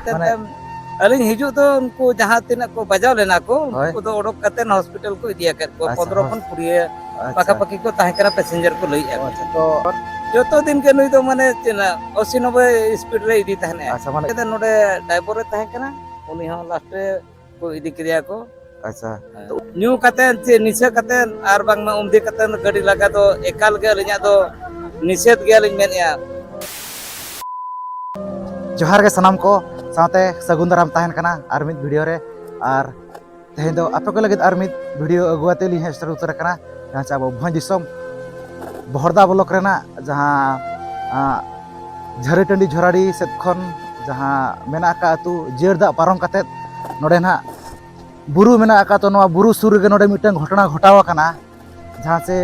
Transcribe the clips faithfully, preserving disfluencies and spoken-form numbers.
ᱢᱟᱱᱮ ᱟᱹᱞᱤᱧ ᱦᱤᱡᱩᱜ ᱫᱚ ᱩᱱᱠᱩ ᱡᱟᱦᱟᱸ ᱛᱤᱱᱟᱹᱜ ᱠᱚ ᱵᱟᱡᱟᱣ ᱞᱮᱱᱟ ᱠᱚ, ᱩᱱᱠᱩ ᱦᱳᱭ᱾ ᱠᱚᱫᱚ ᱚᱰᱚᱠ ᱠᱟᱛᱮ ᱦᱚᱥᱯᱤᱴᱟᱞ ᱠᱚ ᱤᱫᱤ ᱟᱠᱟᱫ ᱠᱚᱣᱟ᱾ ᱟᱪᱪᱷᱟ, ᱯᱚᱱᱫᱽᱨᱚ ᱦᱳᱭ᱾ ᱠᱷᱚᱱ ᱠᱩᱲᱤ ᱟᱪᱪᱷᱟ᱾ ᱯᱟᱠᱟᱯᱟᱠᱤ ᱠᱚ ᱛᱟᱦᱮᱸ ᱠᱟᱱᱟ, ᱯᱮᱥᱮᱧᱡᱟᱨ ᱠᱚ ᱞᱟᱹᱭᱮᱫᱼᱟ ᱠᱚ᱾ ᱟᱪᱪᱷᱟ, ᱛᱚ ᱡᱚᱛᱚ ᱫᱤᱱ ᱜᱮ ᱱᱩᱭ ᱫᱚ ᱢᱟᱱᱮ ᱪᱮᱫ ᱚᱥᱤ ᱱᱚᱵᱵᱳᱭ ᱥᱯᱤᱰ ᱨᱮ ᱤᱫᱤ ᱛᱟᱦᱮᱱᱟᱭ᱾ ᱟᱪᱪᱷᱟ, ᱢᱟᱱᱮ ᱱᱚᱰᱮ ᱰᱟᱭᱵᱚᱨ ᱮ ᱛᱟᱦᱮᱸ ᱠᱟᱱᱟ, ᱩᱱᱤ ᱦᱚᱸ ᱞᱟᱥᱴ ᱨᱮ ᱠᱚ ᱤᱫᱤ ᱠᱮᱫᱮᱭᱟ ᱠᱚ᱾ ᱟᱪᱪᱷᱟ᱾ ᱦᱮᱸ᱾ ᱛᱚ ᱧᱩ ᱠᱟᱛᱮ ᱪᱮ ᱱᱤᱥᱟᱹ ᱠᱟᱛᱮ ᱟᱨ ᱵᱟᱝᱢᱟ ᱩᱢᱫᱤ ᱠᱟᱛᱮ ᱜᱟᱹᱰᱤ ᱞᱟᱜᱟ ᱫᱚ ᱮᱠᱟᱞ ᱜᱮ ᱟᱹᱞᱤᱧᱟᱜ ᱫᱚ ᱱᱤᱥᱮᱫ ᱜᱮᱭᱟᱞᱤᱧ ᱢᱮᱱᱮᱫᱼᱟ᱾ ᱡᱚᱦᱟᱨ ᱜᱮ ᱥᱟᱱᱟᱢ ᱠᱚ, ᱥᱟᱶᱛᱮ ᱥᱟᱹᱜᱩᱱ ᱫᱟᱨᱟᱢ ᱛᱟᱦᱮᱱ ᱠᱟᱱᱟ ᱟᱨ ᱢᱤᱫ ᱵᱷᱤᱰᱤᱭᱳ ᱨᱮ᱾ ᱟᱨ ᱛᱮᱦᱮᱧ ᱫᱚ ᱟᱯᱮ ᱠᱚ ᱞᱟᱹᱜᱤᱫ ᱟᱨ ᱢᱤᱫ ᱵᱷᱤᱰᱤᱭᱳ ᱟᱹᱜᱩ ᱟᱛᱮ ᱞᱤᱧ ᱦᱮᱡ ᱥᱮᱴᱮᱨ ᱩᱛᱟᱹᱨ ᱟᱠᱟᱱᱟ, ᱡᱟᱦᱟᱸ ᱪᱮ ᱟᱵᱚ ᱵᱷᱚᱸᱡᱽ ᱫᱤᱥᱚᱢ ᱵᱚᱦᱚᱲᱫᱟ ᱵᱞᱚᱠ ᱨᱮᱱᱟᱜ ᱡᱟᱦᱟᱸ, ᱟᱸ, ᱡᱷᱟᱹᱨᱤᱴᱟᱺᱰᱤ ᱡᱷᱚᱨᱟᱰᱤ ᱥᱮᱫ ᱠᱷᱚᱱ ᱡᱟᱦᱟᱸ ᱢᱮᱱᱟᱜ ᱟᱠᱟᱫ ᱟᱹᱛᱩ ᱡᱤᱭᱟᱹᱲ ᱫᱟᱜ ᱯᱟᱨᱚᱢ ᱠᱟᱛᱮᱫ ᱱᱚᱰᱮ ᱱᱟᱦᱟᱜ ᱵᱩᱨᱩ ᱢᱮᱱᱟᱜ ᱟᱠᱟᱫ, ᱛᱚ ᱱᱚᱣᱟ ᱵᱩᱨᱩ ᱥᱩᱨ ᱨᱮᱜᱮ ᱱᱚᱰᱮ ᱢᱤᱫᱴᱟᱝ ᱜᱷᱚᱴᱚᱱᱟ ᱜᱷᱚᱴᱟᱣ ᱟᱠᱟᱱᱟ, ᱡᱟᱦᱟᱸ ᱪᱮ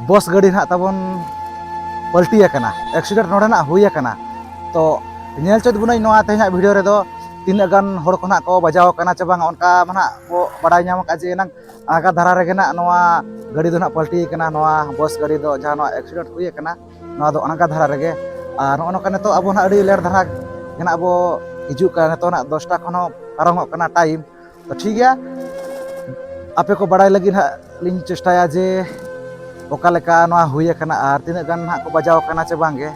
ᱵᱚᱥ ᱜᱟᱹᱰᱤ ᱱᱟᱦᱟᱜ ᱛᱟᱵᱚᱱ ᱯᱟᱞᱴᱤ ᱟᱠᱟᱱᱟ, ᱮᱠᱥᱤᱰᱮᱱᱴ ᱱᱚᱰᱮ ᱱᱟᱜ ᱦᱩᱭ ᱟᱠᱟᱱᱟ᱾ ᱛᱚ ᱧᱮᱞ ᱪᱮᱫ ᱵᱚᱱᱟᱹᱧ ᱱᱚᱣᱟ ᱛᱮᱦᱮᱧᱟᱜ ᱵᱷᱤᱰᱤᱭᱳ ᱨᱮᱫᱚ, ᱛᱤᱱᱟᱹᱜ ᱜᱟᱱ ᱦᱚᱲ ᱠᱚ ᱱᱟᱜ ᱠᱚ ᱵᱟᱡᱟᱣ ᱟᱠᱟᱱᱟ ᱪᱮ ᱵᱟᱝ, ᱚᱱᱠᱟ ᱢᱟ ᱱᱟᱜ ᱵᱚ ᱵᱟᱰᱟᱭ ᱧᱟᱢ ᱟᱠᱟᱫ ᱡᱮ ᱮᱱᱟᱝ ᱟᱜᱟ ᱫᱷᱟᱨᱟ ᱨᱮᱜᱮ ᱱᱟᱜ ᱱᱚᱣᱟ ᱜᱟᱹᱰᱤ ᱫᱚ ᱱᱟᱜ ᱯᱟᱞᱴᱤ ᱟᱠᱟᱱᱟ, ᱱᱚᱣᱟ ᱵᱚᱥ ᱜᱟᱹᱰᱤ ᱫᱚ ᱡᱟᱦᱟᱸ ᱱᱚᱣᱟ ᱮᱠᱥᱤᱰᱮᱱᱴ ᱦᱩᱭ ᱟᱠᱟᱱᱟ, ᱱᱚᱣᱟ ᱫᱚ ᱚᱱᱟᱜᱟ ᱫᱷᱟᱨᱟ ᱨᱮᱜᱮ᱾ ᱟᱨ ᱱᱚᱜᱼᱚ ᱱᱚᱝᱠᱟ ᱱᱤᱛᱚᱜ ᱟᱵᱚ ᱱᱟᱜ ᱟᱹᱰᱤ ᱞᱮᱴ ᱫᱷᱟᱨᱟ ᱜᱮ ᱱᱟᱜ ᱵᱚ ᱦᱤᱡᱩᱜ ᱠᱟᱱᱟ, ᱱᱤᱛᱚᱜ ᱱᱟᱜ ᱫᱚᱥᱴᱟ ᱠᱷᱚᱱ ᱦᱚᱸ ᱯᱟᱨᱚᱢᱚᱜ ᱠᱟᱱᱟ ᱴᱟᱭᱤᱢ᱾ ᱛᱚ ᱴᱷᱤᱠ ᱜᱮᱭᱟ, ᱟᱯᱮ ᱠᱚ ᱵᱟᱲᱟᱭ ᱞᱟᱹᱜᱤᱫ ᱦᱟᱸᱜ ᱞᱤᱧ ᱪᱮᱥᱴᱟᱭᱟ ᱡᱮ ᱚᱠᱟ ᱞᱮᱠᱟ ᱱᱚᱣᱟ ᱦᱩᱭ ᱟᱠᱟᱱᱟ ᱟᱨ ᱛᱤᱱᱟᱹᱜ ᱜᱟᱱ ᱦᱟᱸᱜ ᱠᱚ ᱵᱟᱡᱟᱣ ᱟᱠᱟᱱᱟ ᱪᱮ ᱵᱟᱝ ᱜᱮ᱾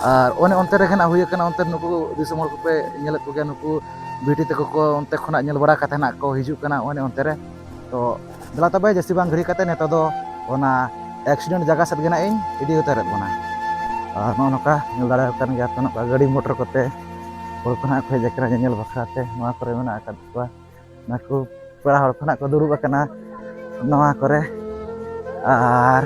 ᱟᱨ ᱚᱱᱮ ᱚᱱᱛᱮ ᱨᱮᱜᱮ ᱱᱟᱜ ᱦᱩᱭ ᱟᱠᱟᱱᱟ, ᱚᱱᱛᱮ ᱱᱩᱠᱩ ᱫᱤᱥᱚᱢ ᱦᱚᱲ ᱠᱚᱯᱮ ᱧᱮᱞᱮᱫ ᱠᱚᱜᱮᱭᱟ, ᱱᱩᱠᱩ ᱵᱤᱴᱤ ᱛᱟᱠᱚ ᱠᱚ ᱚᱱᱛᱮ ᱠᱷᱚᱱᱟᱜ ᱧᱮᱞ ᱵᱟᱲᱟ ᱠᱟᱛᱮ ᱱᱟᱜ ᱠᱚ ᱦᱤᱡᱩᱜ ᱠᱟᱱᱟ ᱚᱱᱮ ᱚᱱᱛᱮ ᱨᱮ᱾ ᱛᱚ ᱫᱮᱞᱟ ᱛᱚᱵᱮ ᱡᱟᱹᱥᱛᱤ ᱵᱟᱝ ᱜᱷᱟᱹᱲᱤ ᱠᱟᱛᱮ ᱱᱤᱛᱚᱜ ᱫᱚ ᱚᱱᱟ ᱮᱠᱥᱤᱰᱮᱱᱴ ᱡᱟᱭᱜᱟ ᱥᱮᱫ ᱜᱮ ᱱᱟᱜ ᱤᱧ ᱤᱫᱤ ᱩᱛᱟᱹᱨᱮᱫ ᱵᱚᱱᱟ᱾ ᱟᱨ ᱱᱚᱜᱼᱚ ᱱᱚᱝᱠᱟ ᱧᱮᱞ ᱫᱟᱲᱮᱭᱟᱜ ᱠᱟᱱ ᱜᱮᱭᱟ ᱯᱮ, ᱱᱚᱝᱠᱟ ᱜᱟᱹᱰᱤ ᱢᱚᱴᱚᱨ ᱠᱚᱛᱮ ᱦᱚᱲ ᱠᱚ ᱱᱟᱜ ᱠᱚ ᱦᱮᱡ ᱟᱠᱟᱱᱟ ᱧᱮᱧᱮᱞ ᱵᱟᱠᱷᱨᱟ ᱛᱮ, ᱱᱚᱣᱟ ᱠᱚᱨᱮ ᱢᱮᱱᱟᱜ ᱟᱠᱟᱫ ᱠᱚᱣᱟ᱾ ᱱᱩᱠᱩ ᱯᱮᱲᱟ ᱦᱚᱲ ᱠᱚ ᱱᱟᱜ ᱠᱚ ᱫᱩᱲᱩᱵ ᱟᱠᱟᱱᱟ ᱱᱚᱣᱟ ᱠᱚᱨᱮ᱾ ᱟᱨ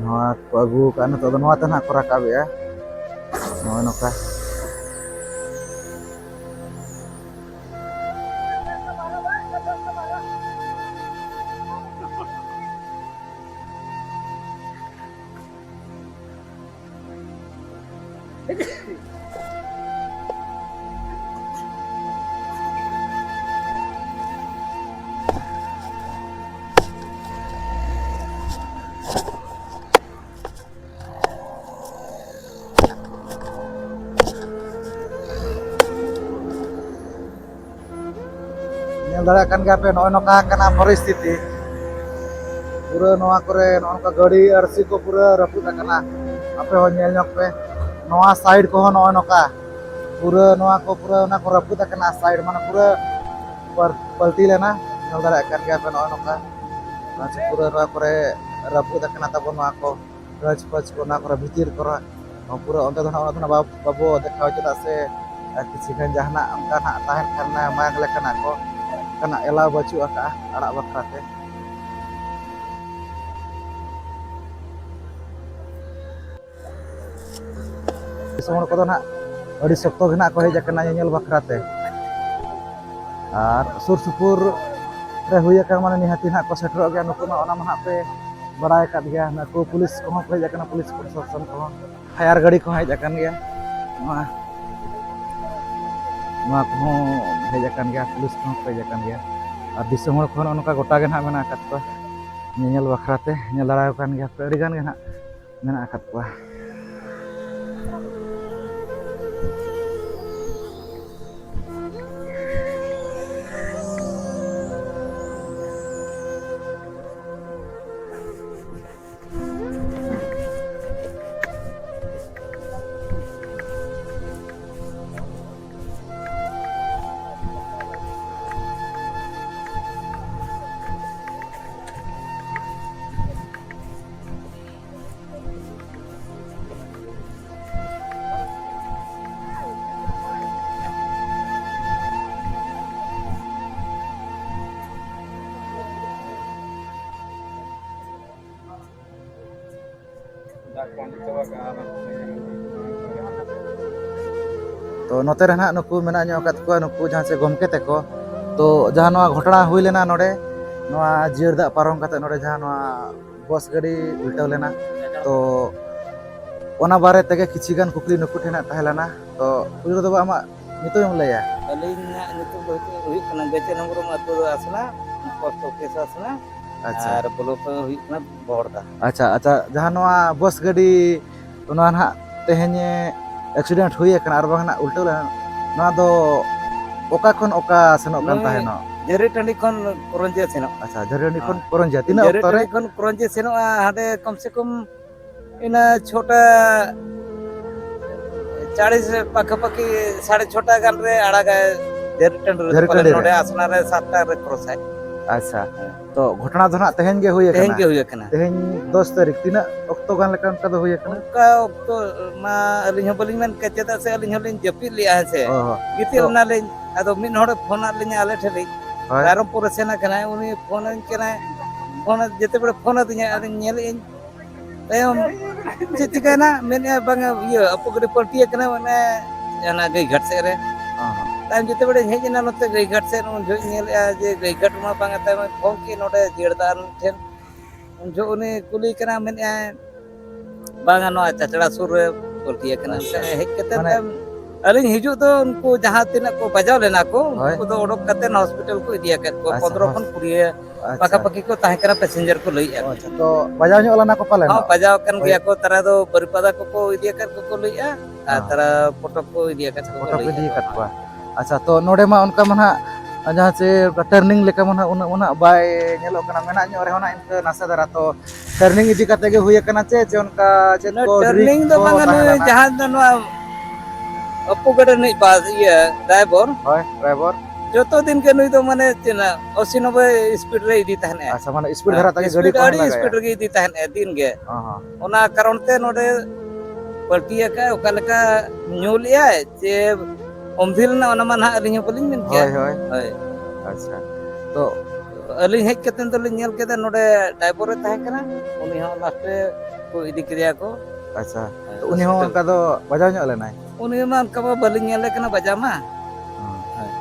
ᱱᱚᱣᱟ ᱠᱚ ᱟᱹᱜᱩ ᱟᱠᱟᱫᱼᱟ, ᱱᱤᱛᱚᱜ ᱫᱚ ᱱᱚᱣᱟ ᱛᱮ ᱱᱟᱦᱟᱜ ᱠᱚ ᱨᱟᱠᱟᱵᱮᱜᱼᱟ᱾ ᱱᱚᱜᱼᱚᱭ ᱱᱚᱝᱠᱟ᱾ ᱧᱮᱞ ᱫᱟᱲᱮᱭᱟᱜ ᱠᱟᱱ ᱜᱮᱭᱟ ᱯᱮ, ᱱᱚᱜᱼᱚᱭ ᱱᱚᱝᱠᱟ ᱠᱟᱱᱟ ᱯᱚᱨᱤᱥᱛᱷᱤᱛᱤ᱾ ᱯᱩᱨᱟᱹ ᱱᱚᱣᱟ ᱠᱚᱨᱮ ᱱᱚᱜᱼᱚ ᱱᱚᱝᱠᱟ ᱜᱟᱹᱰᱤ ᱟᱹᱨᱥᱤ ᱠᱚ ᱯᱩᱨᱟᱹ ᱨᱟᱹᱯᱩᱫ ᱟᱠᱟᱱᱟ᱾ ᱟᱯᱮ ᱦᱚᱸ ᱧᱮᱞ ᱧᱚᱜ ᱯᱮ, ᱱᱚᱣᱟ ᱥᱟᱭᱤᱰ ᱠᱚᱦᱚᱸ ᱱᱚᱜᱼᱚᱭ ᱱᱚᱝᱠᱟ ᱯᱩᱨᱟᱹ, ᱱᱚᱣᱟ ᱠᱚ ᱯᱩᱨᱟᱹ ᱚᱱᱟ ᱠᱚ ᱨᱟᱹᱯᱩᱫ ᱟᱠᱟᱱᱟ᱾ ᱥᱟᱭᱤᱰ ᱢᱟᱱᱮ ᱯᱩᱨᱟᱹ ᱯᱟᱞ-, ᱯᱟᱞᱴᱤ ᱞᱮᱱᱟ᱾ ᱧᱮᱞ ᱫᱟᱲᱮᱭᱟᱜ ᱠᱟᱱ ᱜᱮᱭᱟ ᱯᱮ ᱱᱚᱜᱼᱚᱭ ᱱᱚᱝᱠᱟ᱾ ᱟᱪᱪᱷᱟ, ᱯᱩᱨᱟᱹ ᱱᱚᱣᱟ ᱠᱚᱨᱮ ᱨᱟᱹᱯᱩᱫ ᱟᱠᱟᱱᱟ ᱛᱟᱵᱚᱱ ᱱᱚᱣᱟ ᱠᱚ᱾ ᱨᱟᱡᱽ ᱯᱟᱡᱽ ᱠᱚ, ᱚᱱᱟ ᱠᱚᱨᱮ ᱵᱷᱤᱛᱤᱨ ᱠᱚᱨᱮ ᱯᱩᱨᱟᱹ ᱚᱱᱛᱮ ᱫᱚ ᱱᱟᱦᱟᱜ, ᱚᱱᱟ ᱫᱚ ᱱᱟᱦᱟᱜ ᱵᱟᱵᱚ, ᱵᱟᱵᱚ ᱫᱮᱠᱷᱟᱣ ᱦᱚᱪᱚ, ᱪᱮᱫᱟᱜ ᱥᱮ ᱠᱤᱪᱷᱩ ᱜᱟᱱ ᱡᱟᱦᱟᱱᱟᱜ ᱚᱱᱠᱟ ᱱᱟᱦᱟᱜ ᱛᱟᱦᱮᱱ ᱠᱷᱟᱱ ᱢᱟᱭᱟᱝ ᱞᱮᱠᱟᱱᱟᱜ ᱠᱚ, ᱚᱱᱠᱟᱱᱟᱜ ᱮᱞᱟᱣ ᱵᱟᱹᱪᱩᱜ ᱟᱠᱟᱫᱼᱟ ᱟᱲᱟᱜ ᱵᱟᱠᱷᱨᱟ ᱛᱮ᱾ ᱫᱤᱥᱚᱢ ᱦᱚᱲ ᱠᱚᱫᱚ ᱱᱟᱦᱟᱜ ᱟᱹᱰᱤ ᱥᱚᱠᱛᱚ ᱜᱮ ᱱᱟᱦᱟᱜ ᱠᱚ ᱦᱮᱡ ᱟᱠᱟᱱᱟ ᱧᱮᱧᱮᱞ ᱵᱟᱠᱷᱨᱟ ᱛᱮ᱾ ᱟᱨ ᱥᱩᱨ ᱥᱩᱯᱩᱨ ᱨᱮ ᱦᱩᱭ ᱟᱠᱟᱱ ᱢᱟᱱᱮ ᱱᱤᱦᱟᱹᱛᱤ ᱱᱟᱦᱟᱜ ᱠᱚ ᱥᱮᱴᱮᱨᱚᱜ ᱜᱮᱭᱟ᱾ ᱱᱩᱠᱩ ᱢᱟ ᱚᱱᱟ ᱢᱟ ᱱᱟᱦᱟᱜ ᱯᱮ ᱵᱟᱲᱟᱭ ᱟᱠᱟᱫ ᱜᱮᱭᱟ, ᱱᱩᱠᱩ ᱯᱩᱞᱤᱥ ᱠᱚᱦᱚᱸ ᱠᱚ ᱦᱮᱡ ᱟᱠᱟᱱᱟ, ᱯᱩᱞᱤᱥ ᱯᱨᱚᱥᱟᱥᱚᱱ ᱠᱚᱦᱚᱸ, ᱯᱷᱟᱭᱟᱨ ᱜᱟᱹᱰᱤ ᱠᱚᱦᱚᱸ ᱦᱮᱡ ᱟᱠᱟᱱ ᱜᱮᱭᱟ᱾ ᱱᱚᱣᱟ, ᱱᱚᱣᱟ ᱠᱚᱦᱚᱸ ᱦᱮᱡ ᱟᱠᱟᱱ ᱜᱮᱭᱟ, ᱯᱩᱞᱤᱥ ᱠᱚᱦᱚᱸ ᱠᱚ ᱦᱮᱡ ᱟᱠᱟᱱ ᱜᱮᱭᱟ᱾ ᱟᱨ ᱫᱤᱥᱚᱢ ᱦᱚᱲ ᱠᱚᱦᱚᱸ ᱱᱚᱜᱼᱚ ᱱᱚᱝᱠᱟ ᱜᱚᱴᱟ ᱜᱮ ᱱᱟᱦᱟᱜ ᱢᱮᱱᱟᱜ ᱟᱠᱟᱫ ᱠᱚᱣᱟ, ᱧᱮᱧᱮᱞ ᱵᱟᱠᱷᱨᱟ ᱛᱮ ᱧᱮᱞ ᱫᱟᱲᱮ ᱟᱠᱟᱱ ᱜᱮᱭᱟ ᱯᱮ, ᱟᱹᱰᱤ ᱜᱟᱱ ᱜᱮ ᱱᱟᱦᱟᱜ ᱢᱮᱱᱟᱜ ᱟᱠᱟᱫ ᱠᱚᱣᱟ᱾ ᱛᱚ ᱱᱚᱛᱮ ᱨᱮ ᱱᱟᱦᱟᱜ ᱱᱩᱠᱩ ᱢᱮᱱᱟᱜ ᱧᱚᱜ ᱟᱠᱟᱫ ᱠᱚᱣᱟ, ᱱᱩᱠᱩ ᱡᱟᱦᱟᱸ ᱪᱮ ᱜᱚᱢᱠᱮ ᱛᱟᱠᱚ᱾ ᱛᱚ ᱡᱟᱦᱟᱸ ᱱᱚᱣᱟ ᱜᱷᱚᱴᱚᱱᱟ ᱦᱩᱭ ᱞᱮᱱᱟ ᱱᱚᱰᱮ, ᱱᱚᱣᱟ ᱡᱤᱭᱟᱹᱲ ᱫᱟᱜ ᱯᱟᱨᱚᱢ ᱠᱟᱛᱮ ᱱᱚᱰᱮ ᱡᱟᱦᱟᱸ ᱱᱚᱣᱟ ᱵᱚᱥ ᱜᱟᱹᱰᱤ ᱩᱞᱴᱟᱹᱣ ᱞᱮᱱᱟ, ᱛᱚ ᱚᱱᱟ ᱵᱟᱨᱮ ᱛᱮᱜᱮ ᱠᱤᱪᱷᱤ ᱜᱟᱱ ᱠᱩᱠᱞᱤ ᱱᱩᱠᱩ ᱴᱷᱮᱱ ᱦᱟᱸᱜ ᱛᱟᱦᱮᱸ ᱞᱮᱱᱟ᱾ ᱛᱚ ᱯᱩᱭᱞᱩ ᱨᱮᱫᱚ ᱟᱢᱟᱜ ᱧᱩᱛᱩᱢ ᱮᱢ ᱞᱟᱹᱭᱟ? ᱟᱹᱞᱤᱧᱟᱜ ᱧᱩᱛᱩᱢ ᱫᱚ ᱦᱩᱭᱩᱜ ᱠᱟᱱᱟ ᱜᱟᱹᱪᱟᱹᱱ ᱦᱮᱢᱵᱨᱚᱢ, ᱟᱹᱛᱩ ᱫᱚ ᱟᱥᱱᱟ, ᱯᱳᱥᱴ ᱚᱯᱷᱤᱥ ᱟᱥᱱᱟ, ᱟᱪᱪᱷᱟ᱾ ᱟᱨ ᱵᱞᱚᱠ ᱫᱚ ᱦᱩᱭᱩᱜ ᱠᱟᱱᱟ ᱵᱚᱦᱚᱲᱫᱟ᱾ ᱟᱪᱪᱷᱟ, ᱟᱪᱪᱷᱟ, ᱡᱟᱦᱟᱸ ᱱᱚᱣᱟ ᱵᱚᱥ ᱜᱟᱹᱰᱤ ᱱᱚᱣᱟ ᱱᱟᱦᱟᱜ ᱛᱮᱦᱮᱧ ᱮᱠᱥᱤᱰᱮᱱᱴ ᱦᱩᱭ ᱟᱠᱟᱱᱟ ᱟᱨ ᱵᱟᱝ ᱱᱟᱦᱟᱜ ᱩᱞᱴᱟᱹᱣ ᱞᱮᱱᱟ, ᱱᱚᱣᱟ ᱫᱚ ᱚᱠᱟ ᱠᱷᱚᱱ ᱚᱠᱟ ᱥᱮᱱᱚᱜ ᱠᱟᱱ ᱱᱩᱭ ᱛᱟᱦᱮᱱᱚᱜ? ᱡᱷᱟᱹᱨᱤ ᱴᱟᱺᱰᱤ ᱠᱷᱚᱱ ᱠᱚᱨᱚᱧᱡᱤᱭᱟᱹ ᱥᱮᱱᱚᱜ᱾ ᱟᱪᱪᱷᱟ, ᱡᱷᱟᱹᱨᱤ ᱴᱟᱺᱰᱤ ᱠᱷᱚᱱ ᱦᱮᱸ᱾ ᱠᱚᱨᱚᱧᱡᱤᱭᱟᱹ᱾ ᱛᱤᱱᱟᱹᱜ ᱡᱷᱟᱹᱨᱤ ᱚᱠᱛᱚ ᱨᱮ? ᱴᱟᱺᱰᱤ ᱠᱷᱚᱱ ᱠᱚᱨᱚᱧᱡᱤᱭᱟᱹ ᱥᱮᱱᱚᱜᱼᱟ, ᱦᱟᱸᱰᱮ ᱠᱚᱢ ᱥᱮ ᱠᱚᱢ ᱤᱱᱟᱹ ᱪᱷᱚᱴᱟ ᱪᱟᱲᱤᱥ ᱯᱟᱠᱷᱟᱯᱟᱠᱷᱤ, ᱥᱟᱲᱮ ᱪᱷᱚᱴᱟ ᱜᱟᱱ ᱨᱮ ᱟᱲᱟᱜᱟᱭ ᱡᱷᱟᱹᱨᱤ ᱴᱟᱺᱰᱤ ᱨᱮ᱾ ᱡᱷᱟᱹᱨᱤ ᱯᱟᱞᱮᱱ ᱴᱟᱺᱰᱤ ᱨᱮ? ᱱᱚᱰᱮ ᱟᱥᱱᱟ ᱨᱮ ᱥᱟᱛᱴᱟ ᱨᱮ ᱠᱨᱚᱥᱟᱭ᱾ ᱟᱪᱪᱷᱟ, ᱦᱮᱸ᱾ ᱛᱚ ᱜᱷᱚᱴᱚᱱᱟ ᱫᱚ ᱱᱟᱦᱟᱜ ᱛᱮᱦᱮᱧ ᱜᱮ ᱦᱩᱭ ᱛᱮᱦᱮᱧ ᱟᱠᱟᱱᱟ? ᱜᱮ ᱦᱩᱭ ᱟᱠᱟᱱᱟ᱾ ᱛᱮᱦᱮᱧ ᱫᱚᱥ ᱛᱟᱹᱨᱤᱠᱷ, ᱛᱤᱱᱟᱹᱜ ᱚᱠᱛᱚ ᱜᱟᱱ ᱞᱮᱠᱟ ᱚᱱᱠᱟ ᱫᱚ ᱦᱩᱭ ᱟᱠᱟᱱᱟ? ᱚᱱᱠᱟ ᱚᱠᱛᱚ ᱢᱟ ᱟᱹᱞᱤᱧ ᱦᱚᱸ ᱵᱟᱹᱞᱤᱧ ᱢᱮᱱ ᱠᱮᱭᱟ, ᱪᱮᱫᱟᱜ ᱥᱮ ᱟᱹᱞᱤᱧ ᱦᱚᱸᱞᱤᱧ ᱡᱟᱹᱯᱤᱫ ᱞᱮᱜᱼᱟ, ᱦᱮᱸ ᱥᱮ᱾ ᱚ ᱦᱚᱸ᱾ ᱜᱤᱛᱤᱡ ᱛᱚ ᱞᱮᱱᱟᱞᱤᱧ, ᱟᱫᱚ ᱢᱤᱫ ᱦᱚᱲᱮ ᱯᱷᱳᱱ ᱟᱫ ᱞᱤᱧᱟ ᱟᱞᱮ ᱴᱷᱮᱱ ᱨᱤᱡ, ᱦᱳᱭ᱾ ᱨᱟᱭᱨᱚᱝᱯᱩᱨ ᱨᱮ ᱥᱮᱱ ᱟᱠᱟᱱᱟᱭ, ᱩᱱᱤ ᱯᱷᱳᱱ ᱟᱹᱧ ᱠᱟᱱᱟᱭ᱾ ᱯᱷᱳᱱ, ᱡᱮᱛᱮ ᱵᱮᱲᱮ ᱯᱷᱳᱱ ᱟᱹᱫᱤᱧᱟ, ᱟᱫᱚᱧ ᱧᱮᱞᱮᱫ ᱟᱹᱧ ᱛᱟᱭᱚᱢ ᱪᱮᱫ ᱪᱤᱠᱟᱹᱭᱮᱱᱟ? ᱢᱮᱱᱮᱫᱼᱟ, "ᱵᱟᱝᱟ, ᱤᱭᱟᱹ, ᱟᱯᱚ ᱜᱟᱹᱰᱤ ᱯᱟᱞᱴᱤ ᱟᱠᱟᱱᱟ, ᱢᱟᱱᱮ ᱚᱱᱟ ᱜᱟᱹᱭᱜᱷᱟᱴ ᱥᱮᱫ ᱨᱮ᱾" ᱦᱚᱸ, ᱦᱚᱸ᱾ ᱛᱟᱭᱚᱢ ᱡᱮᱛᱮ ᱵᱮᱲᱮᱧ ᱦᱮᱡ ᱮᱱᱟ ᱱᱚᱛᱮ ᱜᱟᱹᱭᱜᱷᱟᱴ ᱥᱮᱫ, ᱩᱱ ᱡᱚᱦᱚᱜ ᱤᱧ ᱧᱮᱞᱮᱫᱼᱟ ᱡᱮ ᱜᱟᱹᱭᱜᱷᱟᱴ ᱢᱟ ᱵᱟᱝᱟ, ᱛᱟᱭᱚᱢ ᱯᱷᱳᱱ ᱠᱮᱫ ᱱᱚᱰᱮ ᱡᱤᱭᱟᱹᱲ ᱫᱟᱜ ᱴᱷᱮᱱ᱾ ᱩᱱ ᱡᱚᱦᱚᱜ ᱩᱱᱤ ᱠᱩᱞᱤ ᱠᱟᱱᱟ, ᱢᱮᱱᱮᱫᱼᱟᱭ, "ᱵᱟᱝᱟ, ᱱᱚᱣᱟ ᱪᱟᱪᱲᱟ ᱥᱩᱨ ᱨᱮ ᱯᱟᱞᱴᱤ ᱟᱠᱟᱱᱟ᱾" ᱟᱪᱪᱷᱟ᱾ ᱦᱮᱡ ᱠᱟᱛᱮ ᱢᱟᱱᱮ ᱛᱟᱭᱚᱢ ᱟᱹᱞᱤᱧ ᱦᱤᱡᱩᱜ ᱫᱚ ᱩᱱᱠᱩ ᱡᱟᱦᱟᱸ ᱛᱤᱱᱟᱹᱜ ᱠᱚ ᱵᱟᱡᱟᱣ ᱞᱮᱱᱟ ᱠᱚ, ᱦᱳᱭ᱾ ᱩᱱᱠᱩ ᱫᱚ ᱚᱰᱚᱠ ᱠᱟᱛᱮ ᱦᱚᱥᱯᱤᱴᱟᱞ ᱠᱚ ᱤᱫᱤᱭᱟᱠᱟᱫ ᱠᱚᱣᱟ, ᱟᱪᱪᱷᱟ, ᱯᱚᱱᱫᱽᱨᱚ ᱦᱚᱥ-, ᱠᱷᱚᱱ ᱠᱩᱲᱤ ᱟᱪᱪᱷᱟ᱾ ᱯᱟᱠᱟᱯᱟᱠᱤ ᱠᱚ ᱛᱟᱦᱮᱸ ᱠᱟᱱᱟ, ᱯᱮᱥᱮᱧᱡᱟᱨ ᱠᱚ ᱞᱟᱹᱭᱮᱫᱼᱟ᱾ ᱚ, ᱟᱪᱪᱷᱟ, ᱛᱚ ᱵᱟᱡᱟᱣ ᱧᱚᱜ ᱞᱮᱱᱟ ᱠᱚ ᱯᱟᱞᱮᱱ ᱦᱚᱸ, ᱦᱟᱸᱜ? ᱵᱟᱡᱟᱣ ᱟᱠᱟᱱ ᱦᱳᱭ᱾ ᱜᱮᱭᱟ ᱠᱚ, ᱛᱟᱨᱟ ᱫᱚ ᱵᱟᱹᱨᱤᱯᱟᱫᱟ ᱠᱚᱠᱚ ᱤᱫᱤᱭᱟᱠᱟᱫ ᱠᱚᱠᱚ ᱞᱟᱹᱭᱮᱫᱼᱟ, ᱟᱨ ᱦᱚᱸ᱾ ᱛᱟᱨᱟ ᱯᱚᱴᱚᱠ ᱠᱚ ᱤᱫᱤᱭᱟᱠᱟᱫ ᱠᱚᱠᱚ ᱯᱚᱴᱚᱠ ᱞᱟᱹᱭᱮᱫᱼᱟ᱾ ᱤᱫᱤᱭᱟᱠᱟᱫ ᱠᱚᱣᱟ᱾ ᱟᱪᱪᱷᱟ, ᱛᱚ ᱱᱚᱰᱮ ᱢᱟ ᱚᱱᱠᱟ ᱢᱟ ᱱᱟᱦᱟᱜ ᱡᱟᱦᱟᱸ ᱪᱮ ᱚᱱᱠᱟ ᱴᱟᱨᱱᱤᱝ ᱞᱮᱠᱟ ᱢᱟ ᱱᱟᱦᱟᱜ ᱩᱱᱟᱹᱜ ᱢᱟ ᱱᱟᱦᱟᱜ ᱵᱟᱭ ᱧᱮᱞᱚᱜ ᱠᱟᱱᱟ, ᱢᱮᱱᱟᱜ ᱧᱚᱜ ᱨᱮᱦᱚᱸ ᱱᱟᱦᱟᱜ ᱤᱱᱠᱟᱹ ᱱᱟᱥᱮ ᱫᱷᱟᱨᱟ᱾ ᱛᱚ ᱴᱟᱨᱱᱤᱝ ᱤᱫᱤ ᱠᱟᱛᱮ ᱜᱮ ᱦᱩᱭ ᱟᱠᱟᱱᱟ ᱪᱮ, ᱪᱮ ᱚᱱᱠᱟ ᱪᱮᱫ ᱱᱩᱭ ᱠᱚ ᱴᱟᱨᱱᱤᱝ ᱰᱨᱤᱯ ᱫᱚ ᱠᱚ ᱵᱟᱝᱟ, ᱛᱟᱦᱮᱸ ᱱᱩᱭ ᱞᱮᱱᱟ? ᱡᱟᱦᱟᱸ ᱫᱚ ᱱᱚᱣᱟ ᱟᱯᱚ ᱜᱟᱹᱰᱤ ᱨᱤᱱᱤᱡ ᱵᱟᱥ, ᱤᱭᱟᱹ, ᱰᱨᱟᱭᱵᱷᱚᱨ᱾ ᱦᱳᱭ, ᱰᱨᱟᱭᱵᱷᱚᱨ᱾ ᱡᱚᱛᱚ ᱫᱤᱱ ᱜᱮ ᱱᱩᱭ ᱫᱚ ᱢᱟᱱᱮ ᱪᱮᱫ ᱱᱟ, ᱟᱥᱤ ᱱᱚᱵᱵᱳᱭ ᱥᱯᱤᱰ ᱨᱮ ᱤᱫᱤ ᱛᱟᱦᱮᱸᱱ ᱮ᱾ ᱟᱪᱪᱷᱟ, ᱢᱟᱱᱮ ᱥᱯᱤᱰ ᱦᱮᱸ, ᱫᱷᱟᱨᱟ ᱛᱮᱜᱮ ᱜᱟᱹᱰᱤ ᱥᱯᱤᱰ, ᱠᱚᱦᱚᱸ ᱟᱹᱰᱤ ᱞᱟᱜᱟᱭᱟ᱾ ᱥᱯᱤᱰ ᱨᱮᱜᱮ ᱤᱫᱤ ᱛᱟᱦᱮᱸᱱ ᱮ ᱫᱤᱱ ᱜᱮ᱾ ᱦᱚᱸ, ᱦᱚᱸ᱾ ᱚᱱᱟ ᱠᱟᱨᱚᱱ ᱛᱮ ᱱᱚᱰᱮ ᱯᱟᱞᱴᱤ ᱟᱠᱟᱫ, ᱚᱠᱟ ᱞᱮᱠᱟ ᱧᱩ ᱞᱮᱜᱼᱟᱭ ᱪᱮ ᱚᱢᱵᱷᱤᱞ ᱮᱱᱟ, ᱚᱱᱟ ᱢᱟ ᱱᱟᱦᱟᱜ ᱟᱹᱞᱤᱧ ᱦᱚᱸ ᱵᱟᱹᱞᱤᱧ ᱢᱮᱱ ᱠᱮᱭᱟ᱾ ᱦᱳᱭ, ᱦᱳᱭ᱾ ᱦᱳᱭ᱾ ᱟᱪᱪᱷᱟ᱾ ᱛᱚ ᱟᱹᱞᱤᱧ ᱦᱮᱡ ᱠᱟᱛᱮ ᱫᱚᱞᱤᱧ ᱧᱮᱞ ᱠᱮᱫᱟ ᱱᱚᱰᱮ ᱰᱨᱟᱭᱵᱷᱚᱨ ᱮ ᱛᱟᱦᱮᱸ ᱠᱟᱱᱟ, ᱩᱱᱤ ᱦᱚᱸ ᱞᱟᱥᱴ ᱨᱮ ᱠᱚ ᱤᱫᱤ ᱠᱮᱫᱮᱭᱟ ᱠᱚ᱾ ᱟᱪᱪᱷᱟ᱾ ᱦᱮᱸ, ᱛᱚ ᱩᱱᱤ ᱦᱚᱸ ᱦᱚᱥᱯᱤᱴᱟᱞ᱾ ᱚᱱᱠᱟ ᱫᱚ ᱵᱟᱡᱟᱣ ᱧᱚᱜ ᱞᱮᱱᱟᱭ? ᱩᱱᱤ ᱢᱟ ᱚᱱᱠᱟ ᱢᱟ ᱵᱟᱹᱞᱤᱧ ᱧᱮᱞᱮ ᱠᱟᱱᱟ ᱵᱟᱡᱟᱣ ᱢᱟ᱾ ᱦᱮᱸ᱾ ᱦᱮᱸ᱾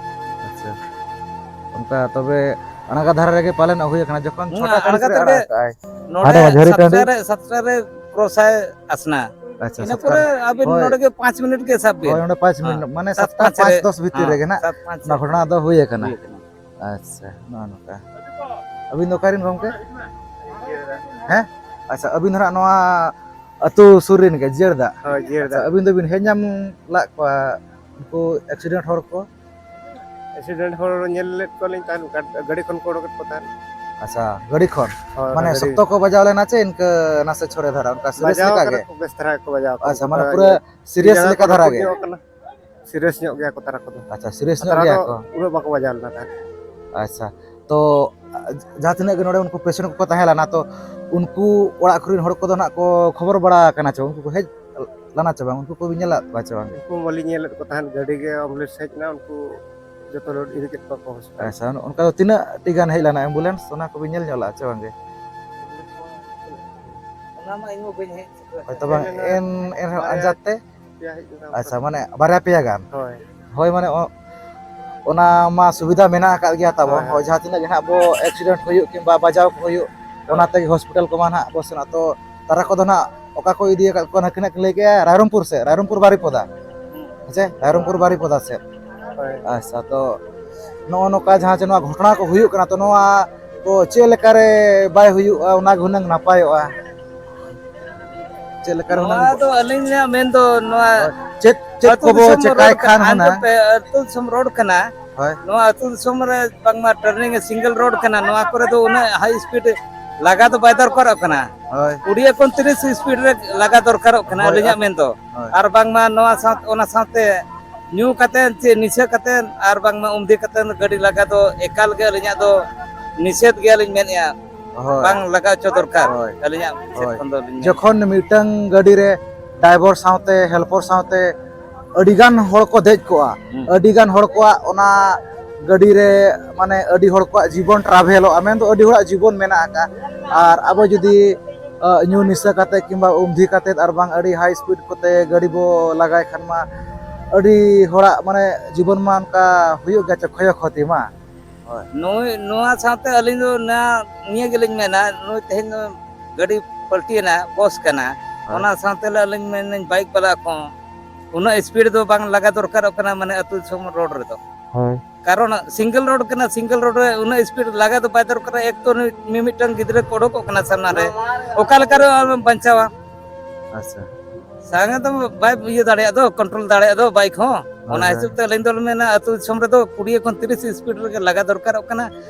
ᱟᱪᱪᱷᱟ᱾ ᱚᱱᱠᱟ ᱛᱚᱵᱮ ᱟᱬᱜᱟ ᱫᱷᱟᱨᱟ ᱨᱮᱜᱮ ᱯᱟᱞᱮᱱ ᱦᱩᱭ ᱟᱠᱟᱱᱟ, ᱡᱚᱠᱷᱚᱱ ᱦᱮᱸ, ᱪᱷᱚᱴᱟ ᱛᱟᱹᱲᱤᱥ ᱟᱬᱜᱟ ᱨᱮ ᱛᱮᱜᱮ ᱟᱲᱟᱜ ᱠᱟᱜᱼᱟᱭ᱾ ᱱᱚᱰᱮ ᱦᱟᱴ ᱢᱟᱹᱡᱷᱟᱹᱨᱤ ᱥᱟᱛᱴᱟ ᱴᱟᱺᱰᱤ? ᱨᱮ, ᱥᱟᱛᱴᱟ ᱨᱮ ᱠᱨᱚᱥᱟᱭ ᱟᱥᱱᱟ᱾ ᱟᱪᱪᱷᱟ, ᱤᱱᱟᱹ ᱥᱟᱛᱴᱟ᱾ ᱯᱚᱨᱮ ᱟᱹᱵᱤᱱ ᱦᱳᱭ᱾ ᱱᱚᱰᱮ ᱜᱮ ᱯᱟᱸᱪ ᱢᱤᱱᱤᱴ ᱜᱮ ᱥᱟᱵ ᱵᱤᱱ᱾ ᱦᱳᱭ, ᱚᱸᱰᱮ ᱯᱟᱸᱪ ᱦᱮᱸ᱾ ᱢᱤᱱᱤᱴ, ᱢᱟᱱᱮ ᱥᱟᱛ ᱥᱟᱛᱴᱟ ᱯᱟᱸᱪ ᱯᱟᱸᱪ ᱨᱮ, ᱫᱚᱥ ᱵᱷᱤᱛᱤᱨ ᱦᱮᱸ, ᱨᱮᱜᱮ ᱱᱟᱜ ᱥᱟᱛ ᱯᱟᱸᱪ ᱚᱱᱟ ᱨᱮ᱾ ᱜᱷᱚᱴᱚᱱᱟ ᱫᱚ ᱦᱩᱭ ᱟᱠᱟᱱᱟ᱾ ᱦᱩᱭ ᱟᱠᱟᱱᱟ᱾ ᱟᱪᱪᱷᱟ, ᱱᱚᱜᱼᱚ ᱱᱚᱝᱠᱟ᱾ ᱟᱹᱵᱤᱱ ᱫᱚ ᱚᱠᱟ ᱨᱮᱱ ᱜᱚᱢᱠᱮ? ᱦᱮᱸ? ᱟᱪᱪᱷᱟ, ᱟᱹᱵᱤᱱ ᱫᱚ ᱱᱟᱜ ᱱᱚᱣᱟ ᱟᱹᱛᱩ ᱥᱩᱨ ᱨᱮᱱ ᱜᱮ, ᱡᱤᱭᱟᱹᱲ ᱫᱟᱜ? ᱦᱳᱭ, ᱡᱤᱭᱟᱹᱲ ᱟᱪᱪᱷᱟ, ᱫᱟᱜ᱾ ᱟᱹᱵᱤᱱ ᱫᱚᱵᱤᱱ ᱦᱮᱡ ᱧᱟᱢ ᱞᱟᱜ ᱠᱚᱣᱟ ᱩᱱᱠᱩ accident ᱦᱚᱲ ᱠᱚ? Accident ᱦᱚᱲ ᱧᱮᱞ ᱞᱮᱫ ᱠᱚᱣᱟᱞᱤᱧ ᱛᱟᱦᱮᱸᱫ, ᱜᱟᱰ-, ᱜᱟᱹᱰᱤ ᱠᱷᱚᱱ ᱠᱚ ᱚᱰᱚᱠᱮᱫ ᱠᱚ ᱛᱟᱦᱮᱸᱫ᱾ ᱟᱪᱪᱷᱟ, ᱜᱟᱹᱰᱤ ᱠᱷᱚᱱ? ᱦᱳᱭ, ᱢᱟᱱᱮ ᱚᱱᱟ ᱜᱟᱹᱰᱤ᱾ ᱥᱚᱠᱛᱚ ᱠᱚ ᱵᱟᱡᱟᱣ ᱞᱮᱱᱟ ᱪᱮ ᱤᱱᱠᱟᱹ ᱱᱟᱥᱮ ᱪᱷᱚᱨᱮ ᱫᱷᱟᱨᱟ, ᱚᱱᱠᱟ serious ᱵᱟᱡᱟᱣ ᱞᱮᱠᱟ ᱠᱟᱱᱟ ᱜᱮ? ᱠᱚ, ᱵᱮᱥ ᱫᱷᱟᱨᱟ ᱜᱮᱠᱚ ᱵᱟᱡᱟᱣ ᱠᱟᱱᱟ᱾ ᱟᱪᱪᱷᱟ, ᱢᱟᱱᱮ ᱚᱱᱠᱟ ᱯᱩᱨᱟᱹ ᱤᱭᱟᱹ serious ᱡᱟᱸᱜᱟ ᱞᱮᱠᱟ ᱠᱚ ᱫᱷᱟᱨᱟ ᱨᱟᱹᱯᱩᱫ ᱜᱮ? ᱧᱚᱜ ᱠᱟᱱᱟ᱾ Serious ᱧᱚᱜ ᱜᱮᱭᱟ ᱠᱚ ᱛᱟᱨᱟ ᱠᱚᱫᱚ᱾ ᱟᱪᱪᱷᱟ, serious ᱧᱚᱜ ᱛᱟᱨᱟ ᱜᱮᱭᱟ ᱫᱚ ᱠᱚ? ᱩᱱᱟᱹᱜ ᱵᱟᱠᱚ ᱵᱟᱡᱟᱣ ᱞᱮᱱᱟ ᱛᱟᱦᱮᱸᱫ᱾ ᱟᱪᱪᱷᱟ, ᱛᱚ, ᱟ, ᱡᱟᱦᱟᱸ ᱛᱤᱱᱟᱹᱜ ᱜᱮ ᱱᱚᱰᱮ ᱩᱱᱠᱩ patient ᱠᱚᱠᱚ ᱛᱟᱦᱮᱸ ᱞᱮᱱᱟ, ᱛᱚ, ᱩᱱᱠᱩ ᱚᱲᱟᱜ ᱠᱚᱨᱮᱱ ᱦᱚᱲ ᱠᱚᱫᱚ ᱱᱟᱜ ᱠᱚ ᱠᱷᱚᱵᱚᱨ ᱵᱟᱲᱟ ᱟᱠᱟᱱᱟ ᱪᱮ ᱵᱟᱝ? ᱩᱱᱠᱩ ᱠᱚ ᱦᱮᱡ ᱞᱮᱱᱟ ᱪᱮ ᱵᱟᱝ? ᱩᱱᱠᱩ ᱠᱚᱵᱤᱱ ᱧᱮᱞ ᱟᱠᱟᱫ ᱠᱚᱣᱟ ᱪᱮ ᱵᱟᱝ? ᱩᱱᱠᱩ ᱵᱟᱹᱞᱤᱧ ᱧᱮᱞᱮᱫ ᱠᱚ ᱛᱟᱦᱮᱸᱫ, ᱜᱟᱹᱰᱤ ᱜᱮ ambulance ᱦᱮᱡ ᱮᱱᱟ, ᱩᱱᱠᱩ ᱡᱚᱛᱚ load ᱤᱫᱤ ᱠᱮᱫ ᱠᱚᱣᱟ ᱠᱚ hospital᱾ ᱟᱪᱪᱷᱟ, ᱚᱱ-, ᱚᱱᱠᱟ ᱫᱚ ᱛᱤᱱᱟᱹᱜ ᱴᱤ ᱜᱟᱱ ᱦᱮᱡ ᱞᱮᱱᱟ ambulance, ᱚᱱᱟ ᱠᱚᱵᱤᱱ ᱧᱮᱞ ᱧᱚᱜ ᱞᱮᱫᱼᱟ ᱪᱮ ᱵᱟᱝ ᱜᱮ? ᱚᱱᱟ ᱢᱟ ᱤᱧ ᱦᱚᱸ ᱵᱟᱹᱧ ᱦᱮᱡ ᱥᱮᱴᱮᱨ ᱦᱳᱭᱛᱚ ᱟᱠᱟᱱᱟ᱾ ᱵᱟᱝ, ᱦᱮᱡ ᱞᱮᱱᱟ ᱮᱱ, ᱮᱱ ᱨᱮᱦᱚᱸ ᱵᱟᱨᱭᱟ ᱟᱸᱡᱟᱫ ᱛᱮ? ᱯᱮᱭᱟ ᱦᱮᱡ ᱞᱮᱱᱟ ᱟᱪᱪᱷᱟ, ᱚᱱᱠᱟ᱾ ᱢᱟᱱᱮ ᱵᱟᱨᱭᱟ ᱯᱮᱭᱟ ᱜᱟᱱ? ᱦᱳᱭ᱾ ᱦᱳᱭ, ᱢᱟᱱᱮ ᱚ-, ᱚᱱᱟ ᱢᱟ ᱥᱩᱵᱤᱫᱷᱟ ᱢᱮᱱᱟᱜ ᱟᱠᱟᱫ ᱜᱮᱭᱟ ᱛᱟᱵᱚ᱾ ᱦᱳᱭ, ᱦᱳᱭ᱾ ᱦᱳᱭ, ᱡᱟᱦᱟᱸ ᱛᱤᱱᱟᱹᱜ ᱜᱮ ᱱᱟᱦᱟᱜ ᱵᱚ accident ᱦᱩᱭᱩᱜ ᱠᱤᱝᱵᱟ ᱵᱟᱡᱟᱣ ᱠᱚ ᱦᱩᱭᱩᱜ, ᱦᱳᱭ᱾ ᱚᱱᱟ ᱛᱮᱜᱮ hospital ᱠᱚᱢᱟ ᱱᱟᱦᱟᱜ ᱵᱚ ᱥᱮᱱᱚᱜ᱾ ᱛᱚ, ᱛᱟᱨᱟ ᱠᱚᱫᱚ ᱱᱟᱦᱟᱜ ᱚᱠᱟ ᱠᱚ ᱤᱫᱤ ᱟᱠᱟᱫ ᱠᱚᱣᱟ, ᱱᱟᱦᱟᱜ ᱠᱤᱱᱟᱜ ᱞᱟᱹᱭ ᱠᱮᱜᱼᱟ, ᱨᱟᱭᱨᱚᱝᱯᱩᱨ ᱥᱮᱫ, ᱨᱟᱭᱨᱚᱝᱯᱩᱨ ᱵᱟᱨᱤᱯᱚᱫᱟ᱾ ᱦᱮᱸ ᱪᱮ? ᱨᱟᱭᱨᱚᱝᱯᱩᱨ ᱵᱟᱨᱤᱯᱚᱫᱟ ᱥᱮᱫ᱾ ᱦᱳᱭ᱾ ᱟᱪᱪᱷᱟ, ᱛᱚ, ᱱᱚᱜᱼᱚ ᱱᱚᱝᱠᱟ ᱡᱟᱦᱟᱸ ᱪᱮ ᱱᱚᱣᱟ ᱜᱷᱚᱴᱚᱱᱟ ᱠᱚ ᱦᱩᱭᱩᱜ ᱠᱟᱱᱟ, ᱛᱚ, ᱱᱚᱣᱟ ᱠᱚ ᱪᱮᱫ ᱞᱮᱠᱟᱨᱮ ᱵᱟᱭ ᱦᱩᱭᱩᱜᱼᱟ, ᱚᱱᱟ ᱜᱮ ᱦᱩᱱᱟᱹᱝ ᱱᱟᱯᱟᱭᱚᱜᱼᱟ᱾ ᱪᱮᱫ ᱞᱮᱠᱟ ᱨᱮ ᱦᱩᱱᱟᱹᱝ ᱱᱚᱣᱟ ᱵᱚ-, ᱫᱚ ᱟᱹᱞᱤᱧᱟᱜ ᱢᱮᱱ ᱫᱚ ᱱᱚᱣᱟ ᱦᱳᱭ᱾ ᱪᱮᱫ, ᱪᱮᱫ ᱟᱹᱛᱩ ᱠᱚᱵᱚ ᱫᱤᱥᱚᱢ ᱨᱳᱰ ᱪᱮᱠᱟᱭ ᱠᱟᱱᱟ, ᱠᱷᱟᱱ ᱟᱸᱡᱚᱢ ᱦᱩᱱᱟᱹᱝ ᱯᱮ, ᱟᱹᱛᱩ ᱫᱤᱥᱚᱢ ᱨᱳᱰ ᱠᱟᱱᱟ᱾ ᱦᱳᱭ᱾ ᱱᱚᱣᱟ ᱟᱹᱛᱩ ᱫᱤᱥᱚᱢ ᱨᱮ ᱵᱟᱝᱢᱟ turning single road ᱠᱟᱱᱟ, ᱱᱚᱣᱟ ᱠᱚᱨᱮ ᱫᱚ ᱩᱱᱟᱹᱜ high speed ᱞᱟᱜᱟ ᱫᱚ ᱵᱟᱭ ᱫᱚᱨᱠᱟᱨᱚᱜ ᱠᱟᱱᱟ᱾ ᱦᱳᱭ᱾ ᱠᱩᱲᱤ ᱮᱠᱩᱱᱛᱨᱤᱥ speed ᱨᱮ ᱞᱟᱜᱟ ᱫᱚᱨᱠᱟᱨᱚᱜ ᱠᱟᱱᱟ, ᱦᱳᱭ, ᱟᱹᱞᱤᱧᱟᱜ ᱟᱨ ᱢᱮᱱ ᱫᱚ᱾ ᱦᱳᱭ᱾ ᱟᱨ ᱵᱟᱝᱢᱟ ᱱᱚᱣᱟ ᱥᱟᱶ, ᱚᱱᱟ ᱥᱟᱶᱛᱮ ᱧᱩ ᱠᱟᱛᱮᱫ ᱪᱮ ᱱᱤᱥᱟᱹ ᱠᱟᱛᱮᱫ ᱟᱨ ᱵᱟᱝᱢᱟ ᱩᱢᱫᱤ ᱠᱟᱛᱮᱫ ᱜᱟᱹᱰᱤ ᱞᱟᱜᱟ ᱫᱚ ᱮᱠᱟᱞ ᱜᱮ ᱟᱹᱞᱤᱧᱟᱜ ᱫᱚ ᱱᱤᱥᱮᱫ ᱜᱮᱭᱟᱞᱤᱧ ᱢᱮᱱᱮᱫᱼᱟ᱾ ᱦᱳᱭ᱾ ᱵᱟᱝ ᱞᱟᱜᱟ ᱦᱚᱪᱚ ᱫᱚᱨᱠᱟᱨ᱾ ᱦᱳᱭ᱾ ᱟᱹᱞᱤᱧᱟᱜ ᱥᱮᱫ ᱦᱳᱭ᱾ ᱠᱷᱚᱱ ᱫᱚ ᱞᱤᱧ ᱢᱮᱱᱟ᱾ ᱡᱚᱠᱷᱚᱱ ᱢᱤᱫᱴᱟᱝ ᱜᱟᱹᱰᱤ ᱨᱮ driver ᱥᱟᱶᱛᱮ helper ᱥᱟᱶᱛᱮ ᱟᱹᱰᱤ ᱜᱟᱱ ᱦᱚᱲ ᱠᱚ ᱫᱮᱡ ᱠᱚᱜᱼᱟ, ᱦᱩᱸ᱾ ᱟᱹᱰᱤ ᱜᱟᱱ ᱦᱚᱲ ᱠᱚᱣᱟᱜ ᱚᱱᱟ ᱜᱟᱹᱰᱤ ᱨᱮ, ᱢᱟᱱᱮ, ᱟᱹᱰᱤ ᱦᱚᱲ ᱠᱚᱣᱟᱜ ᱡᱤᱵᱚᱱ travelᱚᱜᱼᱟ, ᱢᱮᱱᱫᱚ ᱟᱹᱰᱤ ᱦᱚᱲᱟᱜ ᱡᱤᱵᱚᱱ ᱢᱮᱱᱟᱜ ᱟᱠᱟᱫᱼᱟ᱾ ᱟᱨ ᱟᱵᱚ ᱡᱩᱫᱤ ᱧᱩ ᱱᱤᱥᱟᱹ ᱠᱟᱛᱮ ᱠᱤᱝᱵᱟ ᱩᱢᱫᱷᱤ ᱠᱟᱛᱮ ᱟᱨ ᱵᱟᱝ ᱟᱹᱰᱤ ᱦᱟᱭ ᱥᱯᱤᱰ ᱠᱚᱛᱮ ᱜᱟᱹᱰᱤ ᱵᱚ ᱞᱟᱜᱟᱭ ᱠᱷᱟᱱ ᱢᱟ ᱟᱹᱰᱤ ᱦᱚᱲᱟᱜ ᱢᱟᱱᱮ ᱡᱤᱵᱚᱱ ᱢᱟ ᱚᱱᱠᱟ ᱦᱩᱭᱩᱜ ᱜᱮᱭᱟ ᱪᱚ ᱠᱷᱚᱭᱚ ᱠᱷᱚᱛᱤ ᱢᱟ᱾ ᱦᱳᱭ᱾ ᱱᱩᱭ, ᱱᱚᱣᱟ ᱥᱟᱶᱛᱮ ᱟᱹᱞᱤᱧ ᱫᱚ ᱱᱚᱣᱟ, ᱱᱤᱭᱟᱹ ᱜᱮᱞᱤᱧ ᱢᱮᱱᱟ, ᱱᱩᱭ ᱛᱮᱦᱮᱧ ᱫᱚ ᱜᱟᱹᱰᱤ ᱯᱟᱞᱴᱤᱭᱮᱱᱟ, ᱵᱚᱥ ᱠᱟᱱᱟ᱾ ᱦᱳᱭ᱾ ᱚᱱᱟ ᱥᱟᱶᱛᱮ ᱟᱹᱞᱤᱧ ᱢᱮᱱᱟᱹᱧ ᱵᱟᱭᱤᱠ ᱵᱟᱞᱟ ᱠᱚ ᱩᱱᱟᱹᱜ ᱥᱯᱤᱰ ᱫᱚ ᱵᱟᱝ ᱞᱟᱜᱟ ᱫᱚᱨᱠᱟᱨᱚᱜ ᱠᱟᱱᱟ, ᱢᱟᱱᱮ ᱟᱹᱛᱩ ᱫᱤᱥᱚᱢ ᱨᱳᱰ ᱨᱮᱫᱚ᱾ ᱦᱳᱭ᱾ ᱠᱟᱨᱚᱱ ᱥᱤᱝᱜᱮᱞ ᱨᱳᱰ ᱠᱟᱱᱟ, ᱥᱤᱝᱜᱮᱞ ᱨᱳᱰ ᱨᱮ ᱩᱱᱟᱹᱜ ᱥᱯᱤᱰ ᱞᱟᱜᱟ ᱫᱚ ᱵᱟᱭ ᱫᱚᱨᱠᱟᱨᱟ᱾ ᱮᱠ ᱛᱚ ᱱᱩᱭ ᱢᱤᱢᱤᱫᱴᱟᱝ ᱜᱤᱫᱽᱨᱟᱹ ᱠᱚ ᱚᱰᱚᱠᱚᱜ ᱠᱟᱱᱟ ᱥᱟᱢᱱᱟ ᱨᱮ, ᱚᱠᱟ ᱞᱮᱠᱟ ᱨᱮ ᱟᱢᱮᱢ ᱵᱟᱧᱪᱟᱣᱟ? ᱟᱪᱪᱷᱟ᱾ ᱥᱟᱸᱜᱮ ᱫᱚ ᱵᱟᱭ ᱤᱭᱟᱹ ᱫᱟᱲᱮᱭᱟᱜ ᱫᱚ, ᱠᱚᱱᱴᱨᱳᱞ ᱫᱟᱲᱮᱭᱟᱜ ᱫᱚ ᱵᱟᱭᱤᱠ ᱦᱚᱸ᱾ ᱦᱳᱭ, ᱚᱱᱟ ᱦᱳᱭ᱾ ᱦᱤᱥᱟᱹᱵ ᱛᱮ ᱟᱹᱞᱤᱧ ᱫᱚᱞᱤᱧ ᱢᱮᱱᱟ ᱟᱹᱛᱩ ᱫᱤᱥᱚᱢ ᱨᱮᱫᱚ ᱠᱩᱲᱤ ᱠᱷᱚᱱ ᱛᱤᱨᱤᱥ ᱥᱯᱤᱰ ᱨᱮᱜᱮ ᱞᱟᱜᱟ ᱫᱚᱨᱠᱟᱨᱚᱜ ᱠᱟᱱᱟ᱾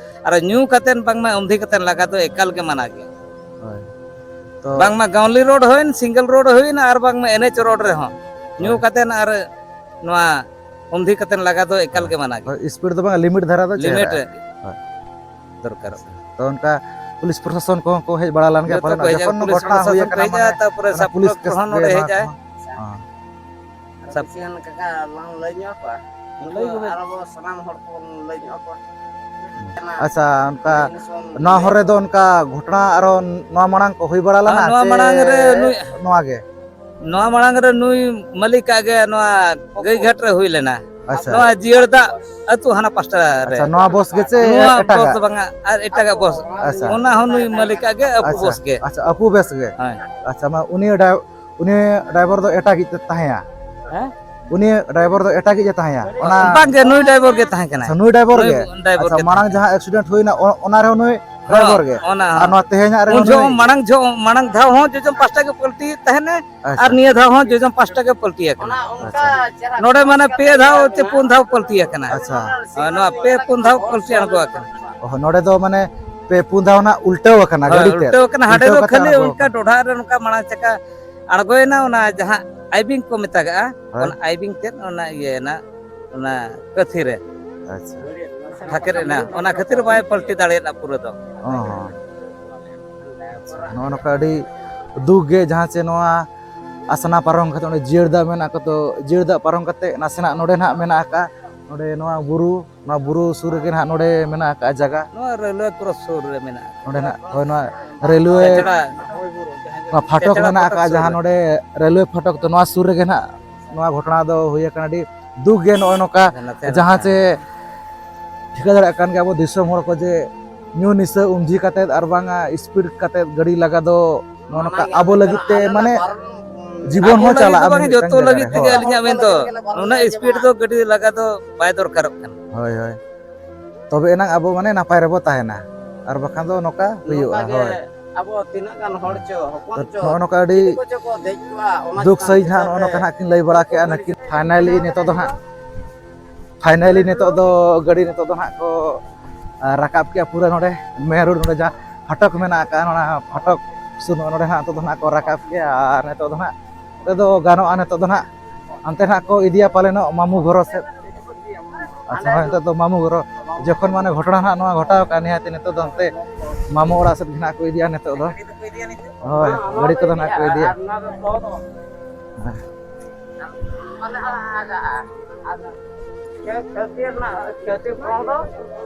ᱟᱨ ᱧᱩ ᱠᱟᱛᱮᱫ ᱵᱟᱝᱢᱟ ᱩᱢᱫᱷᱤ ᱠᱟᱛᱮᱫ ᱞᱟᱜᱟ ᱫᱚ ᱮᱠᱟᱞ ᱜᱮ ᱢᱟᱱᱟ ᱜᱮᱭᱟ᱾ ᱦᱳᱭ᱾ ᱛᱚ ᱵᱟᱝᱢᱟ ᱜᱟᱣᱞᱤ ᱨᱳᱰ ᱦᱩᱭᱮᱱ, ᱥᱤᱝᱜᱮᱞ ᱨᱳᱰ ᱦᱩᱭᱮᱱ, ᱟᱨ ᱵᱟᱝᱢᱟ ᱮᱱ ᱮᱪ ᱨᱳᱰ ᱨᱮᱦᱚᱸ ᱧᱩ ᱦᱳᱭ᱾ ᱠᱟᱛᱮᱫ ᱟᱨ ᱱᱚᱣᱟ ᱩᱢᱫᱷᱤ ᱠᱟᱛᱮᱫ ᱞᱟᱜᱟ ᱫᱚ ᱮᱠᱟᱞ ᱜᱮ ᱢᱟᱱᱟ ᱜᱮᱭᱟ᱾ ᱦᱳᱭ, ᱥᱯᱤᱰ ᱫᱚ ᱵᱟᱝ, ᱞᱤᱢᱤᱴ ᱫᱷᱟᱨᱟ ᱫᱚ ᱞᱤᱢᱤᱴ ᱪᱮᱦᱨᱟᱜᱼᱟ᱾ ᱨᱮ ᱦᱳᱭ᱾ ᱫᱚᱨᱠᱟᱨᱚᱜ ᱠᱟᱱᱟ᱾ ᱛᱚ ᱚᱱᱠᱟ ᱯᱩᱞᱤᱥ ᱯᱨᱚᱥᱟᱥᱚᱱ ᱠᱚᱦᱚᱸ ᱠᱚ ᱦᱮᱡ ᱵᱟᱲᱟ ᱞᱮᱱ ᱜᱮᱭᱟ ᱡᱚᱛᱚ ᱯᱟᱞᱮᱱ? ᱠᱚ ᱦᱤᱡᱩᱜᱼᱟ, ᱡᱚᱠᱷᱚᱱ ᱯᱩᱞᱤᱥ ᱜᱷᱚᱴᱚᱱᱟ ᱯᱨᱚᱥᱟᱥᱚᱱ ᱦᱩᱭ ᱠᱚ ᱟᱠᱟᱱᱟ, ᱦᱤᱡᱩᱜᱼᱟ, ᱢᱟᱱᱮ ᱛᱟᱨᱯᱚᱨᱮ ᱚᱱᱟ ᱥᱟᱵ ᱯᱩᱞᱤᱥ ᱠᱞᱟᱨᱠ ᱠᱮᱥ ᱠᱚᱦᱚᱸ ᱜᱮ ᱱᱚᱰᱮ ᱱᱚᱣᱟ ᱦᱮᱡ ᱟᱭ᱾ ᱠᱚᱦᱚᱸ᱾ ᱦᱮᱸ᱾ ᱥᱟᱵ ᱵᱮᱥᱤ ᱜᱟᱱ ᱠᱟᱠᱟ ᱞᱟᱝ ᱞᱟᱹᱭ ᱧᱚᱜ ᱟᱠᱚᱣᱟ᱾ ᱞᱟᱹᱭ ᱠᱚᱵᱮᱱ᱾ ᱟᱨ ᱟᱵᱚ ᱥᱟᱱᱟᱢ ᱦᱚᱲ ᱠᱚᱵᱚᱱ ᱞᱟᱹᱭ ᱧᱚᱜ ᱟᱠᱚᱣᱟ᱾ ᱟᱪᱪᱷᱟ, ᱚᱱᱠᱟ ᱱᱚᱣᱟ ᱦᱚᱨ ᱨᱮᱫᱚ ᱚᱱᱠᱟ ᱜᱷᱚᱴᱚᱱᱟ ᱟᱨᱚ ᱱᱚᱣᱟ ᱢᱟᱲᱟᱝ ᱠᱚ ᱦᱩᱭ ᱵᱟᱲᱟ ᱞᱮᱱᱟ ᱦᱮᱸ, ᱱᱚᱣᱟ ᱥᱮ ᱢᱟᱲᱟᱝ ᱨᱮ ᱱᱩᱭ ᱱᱚᱣᱟ ᱜᱮ? ᱱᱚᱣᱟ ᱢᱟᱲᱟᱝ ᱨᱮ ᱱᱩᱭ ᱢᱟᱹᱞᱤᱠᱟᱜ ᱜᱮ ᱱᱚᱣᱟ ᱜᱟᱹᱭ ᱜᱷᱟᱴ ᱨᱮ ᱦᱩᱭ ᱞᱮᱱᱟ᱾ ᱟᱪᱪᱷᱟ᱾ ᱱᱚᱣᱟ ᱡᱤᱭᱟᱹᱲ ᱫᱟᱜ ᱟᱹᱛᱩ ᱦᱟᱱᱟ ᱯᱟᱥᱴᱟ ᱨᱮ᱾ ᱟᱪᱪᱷᱟ, ᱱᱚᱣᱟ ᱵᱚᱥ ᱜᱮ ᱪᱮ ᱱᱚᱣᱟ ᱵᱚᱥ ᱮᱴᱟᱜᱟᱜ? ᱫᱚ ᱵᱟᱝᱟ, ᱟᱨ ᱮᱴᱟᱜᱟᱜ ᱵᱚᱥ᱾ ᱟᱪᱪᱷᱟ᱾ ᱚᱱᱟ ᱦᱚᱸ ᱱᱩᱭ ᱢᱟᱹᱞᱤᱠᱟᱜ ᱜᱮ, ᱟᱹᱯᱩ ᱟᱪᱪᱷᱟ, ᱵᱚᱥ ᱜᱮ᱾ ᱟᱪᱪᱷᱟ, ᱟᱹᱯᱩ ᱵᱮᱥ ᱜᱮ᱾ ᱦᱳᱭ᱾ ᱟᱪᱪᱷᱟ, ᱢᱟ ᱩᱱᱤ ᱰᱟᱭ-, ᱩᱱᱤ ᱰᱨᱟᱭᱵᱷᱟᱨ ᱫᱚ ᱮᱴᱟᱜᱤᱡ ᱛᱮ ᱛᱟᱦᱮᱸᱭᱟ? ᱦᱮᱸ? ᱩᱱᱤ ᱰᱨᱟᱭᱵᱷᱟᱨ ᱫᱚ ᱮᱴᱟᱜᱤᱡ ᱮ ᱛᱟᱦᱮᱸᱭᱟ? ᱚᱱᱟ ᱵᱟᱝᱜᱮ, ᱱᱩᱭ ᱰᱨᱟᱭᱵᱷᱟᱨ ᱜᱮ ᱛᱟᱦᱮᱸ ᱠᱟᱱᱟᱭ᱾ ᱟᱪᱪᱷᱟ, ᱱᱩᱭ ᱰᱨᱟᱭᱵᱷᱟᱨ ᱱᱩᱭ ᱜᱮ? ᱰᱨᱟᱭᱵᱷᱟᱨ ᱟᱪᱪᱷᱟ, ᱜᱮ ᱢᱟᱲᱟᱝ ᱛᱟᱦᱮᱸ ᱡᱟᱦᱟᱸ ᱮᱠᱥᱤᱰᱮᱱᱴ ᱦᱩᱭᱱᱟ, ᱚ-, ᱚᱱᱟ ᱨᱮᱦᱚᱸ ᱱᱩᱭ ᱦᱚᱸ, ᱰᱨᱟᱭᱵᱷᱟᱨ ᱜᱮ? ᱚᱱᱟ ᱟᱨ ᱦᱚᱸ᱾ ᱱᱚᱣᱟ ᱛᱮᱦᱮᱧᱟᱜ ᱩᱱ ᱨᱮᱦᱚᱸ ᱡᱚᱦᱚᱜ ᱱᱩᱭ? ᱢᱟᱲᱟᱝ ᱡᱚᱦᱚᱜ, ᱢᱟᱲᱟᱝ ᱫᱷᱟᱣ ᱦᱚᱸ ᱡᱚᱡᱚᱢ ᱯᱟᱥᱴᱟ ᱜᱮ ᱯᱟᱞᱴᱤ ᱛᱟᱦᱮᱱᱟ᱾ ᱟᱨ ᱟᱪᱪᱷᱟ᱾ ᱱᱤᱭᱟᱹ ᱫᱷᱟᱣ ᱦᱚᱸ ᱡᱚᱡᱚᱢ ᱯᱟᱥᱴᱟ ᱜᱮ ᱯᱟᱞᱴᱤ ᱟᱠᱟᱱᱟ᱾ ᱚᱱᱟ ᱚᱱᱠᱟ ᱟᱪᱪᱷᱟ᱾ ᱪᱮᱦᱨᱟ ᱱᱚᱰᱮ ᱢᱟᱱᱮ ᱯᱮ ᱫᱷᱟᱣ ᱪᱮ ᱯᱩᱱ ᱫᱷᱟᱣ ᱯᱟᱞᱴᱤ ᱟᱠᱟᱱᱟ᱾ ᱟᱪᱪᱷᱟ᱾ ᱦᱳᱭ, ᱱᱚᱣᱟ ᱯᱮ ᱯᱩᱱ ᱫᱷᱟᱣ ᱯᱟᱞᱴᱤ ᱟᱬᱜᱚ ᱟᱠᱟᱱᱟ᱾ ᱚ, ᱱᱚᱰᱮ ᱫᱚ ᱢᱟᱱᱮ ᱯᱮ ᱯᱩᱱ ᱫᱷᱟᱣ ᱱᱟᱜ ᱩᱞᱴᱟᱹᱣ ᱟᱠᱟᱱᱟ ᱦᱳᱭ, ᱜᱟᱹᱰᱤ ᱛᱮᱫ᱾ ᱩᱞᱴᱟᱹᱣ ᱟᱠᱟᱱᱟ᱾ ᱦᱟᱸᱰᱮ ᱩᱞᱴᱟᱹᱣ ᱫᱚ ᱠᱟᱛᱮ ᱠᱷᱟᱹᱞᱤ ᱟᱬᱜᱚ ᱚᱱᱠᱟ ᱟᱠᱟᱱᱟ᱾ ᱰᱚᱰᱷᱟ ᱨᱮ ᱱᱚᱝᱠᱟ ᱢᱟᱲᱟᱝ ᱪᱟᱠᱟ ᱟᱬᱜᱚᱭᱮᱱᱟ, ᱚᱱᱟ ᱡᱟᱦᱟᱸ ᱟᱭᱵᱤᱝ ᱠᱚ ᱢᱮᱛᱟᱜᱟᱜᱼᱟ, ᱦᱳᱭ᱾ ᱚᱱᱟ ᱟᱭᱵᱤᱝ ᱛᱮᱫ ᱚᱱᱟ ᱤᱭᱟᱹᱭᱮᱱᱟ, ᱚᱱᱟ ᱠᱟᱹᱛᱷᱤ ᱨᱮ᱾ ᱟᱪᱪᱷᱟ᱾ ᱴᱷᱟᱠᱮᱨ ᱮᱱᱟ, ᱚᱱᱟ ᱠᱷᱟᱹᱛᱤᱨ ᱵᱟᱭ ᱯᱟᱞᱴᱤ ᱫᱟᱲᱮᱭᱟᱫᱟ ᱯᱩᱨᱟᱹ ᱫᱚ᱾ ᱚ ᱦᱚᱸ᱾ ᱟᱪᱪᱷᱟ, ᱱᱚᱜᱼᱚ ᱱᱚᱝᱠᱟ ᱟᱹᱰᱤ ᱫᱩᱠ ᱜᱮ, ᱡᱟᱦᱟᱸ ᱪᱮ ᱱᱚᱣᱟ ᱟᱥᱱᱟ ᱯᱟᱨᱚᱢ ᱠᱟᱛᱮ ᱚᱸᱰᱮ ᱡᱤᱭᱟᱹᱲ ᱫᱟᱜ ᱢᱮᱱᱟᱜ ᱠᱚᱫᱚ, ᱡᱤᱭᱟᱹᱲ ᱫᱟᱜ ᱯᱟᱨᱚᱢ ᱠᱟᱛᱮ ᱱᱟᱥᱮᱱᱟᱜ ᱱᱚᱰᱮ ᱱᱟᱦᱟᱜ ᱢᱮᱱᱟᱜ ᱟᱠᱟᱫ ᱱᱚᱰᱮ ᱱᱚᱣᱟ ᱵᱩᱨᱩ, ᱱᱚᱣᱟ ᱵᱩᱨᱩ ᱥᱩᱨ ᱨᱮᱜᱮ ᱱᱟᱦᱟᱜ ᱱᱚᱰᱮ ᱢᱮᱱᱟᱜ ᱟᱠᱟᱫᱼᱟ ᱡᱟᱭᱜᱟ᱾ ᱱᱚᱣᱟ ᱨᱮᱞᱣᱮ ᱠᱨᱚᱥ ᱥᱩᱨ ᱨᱮ ᱢᱮᱱᱟᱜᱼᱟ᱾ ᱱᱚᱰᱮ ᱱᱟᱦᱟᱜ, ᱦᱳᱭ, ᱱᱚᱣᱟ ᱨᱮᱞᱣᱮ, ᱪᱟᱪᱲᱟ᱾ ᱱᱚᱣᱟ ᱯᱷᱟᱴᱚᱠ ᱪᱟᱪᱲᱟ ᱢᱮᱱᱟᱜ ᱯᱷᱟᱴᱚᱠ ᱟᱠᱟᱫᱼᱟ, ᱥᱩᱨ ᱡᱟᱦᱟᱸ ᱨᱮ᱾ ᱱᱚᱰᱮ ᱨᱮᱞᱣᱮ ᱯᱷᱟᱴᱚᱠ ᱫᱚ ᱱᱚᱣᱟ ᱥᱩᱨ ᱨᱮᱜᱮ ᱱᱟᱦᱟᱜ ᱱᱚᱣᱟ ᱜᱷᱚᱴᱚᱱᱟ ᱫᱚ ᱦᱩᱭ ᱟᱠᱟᱱᱟ᱾ ᱟᱹᱰᱤ ᱫᱩᱠ ᱜᱮ ᱱᱚᱜᱼᱚᱭ ᱱᱚᱝᱠᱟ, ᱱᱟᱥᱮ ᱡᱟᱦᱟᱸ ᱱᱟᱥᱮ᱾ ᱪᱮ ᱴᱷᱤᱠᱟᱹ ᱫᱟᱲᱮᱭᱟᱜ ᱠᱟᱱ ᱜᱮᱭᱟ ᱟᱵᱚ ᱫᱤᱥᱚᱢ ᱦᱚᱲ ᱠᱚ ᱡᱮ ᱧᱩ ᱱᱤᱥᱟᱹ ᱩᱢᱡᱷᱤ ᱠᱟᱛᱮᱫ ᱟᱨ ᱵᱟᱝᱟ ᱥᱯᱤᱰ ᱠᱟᱛᱮᱫ ᱜᱟᱹᱰᱤ ᱞᱟᱜᱟ ᱫᱚ ᱱᱚᱜᱼᱚ ᱱᱚᱝᱠᱟ ᱟᱵᱚ ᱞᱟᱹᱜᱤᱫ ᱛᱮ, ᱢᱟᱱᱮ, ᱡᱤᱵᱚᱱ ᱟᱵᱚ ᱦᱚᱸ ᱞᱟᱹᱜᱤᱫ ᱪᱟᱞᱟᱜᱼᱟ ᱫᱚ ᱵᱟᱝ, ᱢᱤᱫ ᱢᱤᱫᱴᱟᱝ ᱡᱚᱛᱚ ᱡᱟᱭᱜᱟ ᱞᱟᱹᱜᱤᱫ ᱨᱮ᱾ ᱛᱮᱜᱮ ᱦᱳᱭ᱾ ᱟᱹᱞᱤᱧᱟᱜ ᱢᱮᱱ ᱫᱚ᱾ ᱱᱩᱱᱟᱹᱜ ᱥᱯᱤᱰ ᱫᱚ ᱜᱟᱹᱰᱤ ᱞᱟᱜᱟ ᱫᱚ ᱵᱟᱭ ᱫᱚᱨᱠᱟᱨᱚᱜ ᱠᱟᱱᱟ᱾ ᱦᱳᱭ, ᱦᱳᱭ᱾ ᱛᱚᱵᱮ ᱮᱱᱟᱝ ᱟᱵᱚ, ᱢᱟᱱᱮ, ᱱᱟᱯᱟᱭ ᱨᱮᱵᱚ ᱛᱟᱦᱮᱱᱟ, ᱟᱨ ᱵᱟᱠᱷᱟᱱ ᱫᱚ ᱱᱚᱝᱠᱟ ᱦᱩᱭᱩᱜᱼᱟ᱾ ᱱᱚᱝᱠᱟ ᱜᱮ ᱦᱳᱭ᱾ ᱟᱵᱚ ᱛᱤᱱᱟᱹᱜ ᱜᱟᱱ ᱦᱚᱲ ᱪᱚ, ᱦᱚᱯᱚᱱ ᱛᱚ ᱪᱚ, ᱱᱚᱜᱼᱚ ᱱᱚᱝᱠᱟ ᱟᱹᱰᱤ ᱪᱤᱞᱤ ᱠᱚᱪᱚ ᱠᱚ ᱫᱮᱡ ᱠᱚᱜᱼᱟ, ᱚᱱᱟ ᱫᱩᱠ ᱪᱮᱛᱟᱱ ᱥᱟᱺᱦᱤᱡ ᱛᱮ ᱱᱟᱦᱟᱜ ᱱᱚᱜᱼᱚ ᱛᱟᱦᱚᱞᱮ ᱱᱚᱝᱠᱟ ᱱᱟᱦᱟᱜ ᱠᱤᱱ ᱞᱟᱹᱭ ᱵᱟᱲᱟ ᱠᱮᱜᱼᱟ ᱱᱩᱠᱤᱱ᱾ ᱯᱷᱟᱭᱱᱟᱞᱤ ᱱᱤᱛᱚᱜ ᱫᱚ ᱱᱟᱦᱟᱜ, ᱯᱷᱟᱭᱱᱟᱞᱤ ᱱᱤᱛᱚᱜ ᱫᱚ ᱱᱟᱦᱟᱜ ᱠᱚ, ᱟ, ᱨᱟᱠᱟᱵ ᱠᱮᱜᱼᱟ ᱯᱩᱨᱟᱹ ᱱᱚᱰᱮ ᱢᱮᱱ ᱨᱳᱰ, ᱱᱚᱰᱮ ᱡᱟᱦᱟᱸ ᱯᱷᱟᱴᱚᱠ ᱢᱮᱱᱟᱜ ᱟᱠᱟᱫᱼᱟ, ᱚᱱᱟ ᱯᱷᱟᱴᱚᱠ ᱥᱩᱨ ᱱᱚᱜᱼᱚ ᱱᱚᱰᱮ ᱱᱟᱦᱟᱜ ᱱᱤᱛᱚᱜ ᱫᱚ ᱱᱟᱦᱟᱜ ᱠᱚ ᱨᱟᱠᱟᱵ ᱠᱮᱜᱼᱟ᱾ ᱟᱨ ᱱᱤᱛᱚᱜ ᱫᱚ ᱱᱟᱦᱟᱜ ᱚᱸᱰᱮ ᱫᱚ ᱜᱟᱱᱚᱜᱼᱟ, ᱱᱤᱛᱚᱜ ᱫᱚ ᱱᱟᱦᱟᱜ ᱦᱟᱱᱛᱮ ᱱᱟᱦᱟᱜ ᱠᱚ ᱤᱫᱤᱭᱟ ᱯᱟᱞᱮᱱᱚᱜ ᱢᱟᱢᱩ ᱜᱷᱚᱨᱚ ᱥᱮᱫ᱾ ᱟᱪᱪᱷᱟ, ᱦᱳᱭ, ᱱᱤᱛᱚᱜ ᱫᱚ ᱢᱟᱢᱩ ᱜᱷᱚᱨᱚ, ᱡᱚᱠᱷᱚᱱ ᱢᱟᱱᱮ ᱜᱷᱚᱴᱚᱱᱟ ᱱᱟᱦᱟᱜ ᱱᱚᱣᱟ ᱜᱷᱚᱴᱟᱣ ᱟᱠᱟᱱ, ᱱᱤᱦᱟᱹᱛ ᱱᱤᱛᱚᱜ ᱫᱚ ᱦᱟᱱᱛᱮ ᱢᱟᱢᱩ ᱚᱲᱟᱜ ᱥᱮᱫ ᱜᱮ ᱱᱟᱦᱟᱜ ᱠᱚ ᱤᱫᱤᱭᱟ ᱱᱤᱛᱚᱜ ᱫᱚ᱾ ᱦᱳᱭ, ᱜᱟᱹᱰᱤ ᱠᱚᱫᱚ ᱱᱟᱦᱟᱜ ᱠᱚ ᱤᱫᱤᱭᱟ᱾ ᱦᱮᱸ᱾ ᱢᱟᱱᱮ ᱟᱲᱟᱜᱟ᱾ ᱟᱫᱚ ᱠᱷᱮ-, ᱠᱷᱮᱛᱤ ᱨᱮᱱᱟᱜ ᱠᱷᱮᱛᱤ ᱯᱩᱨᱚᱱ ᱫᱚ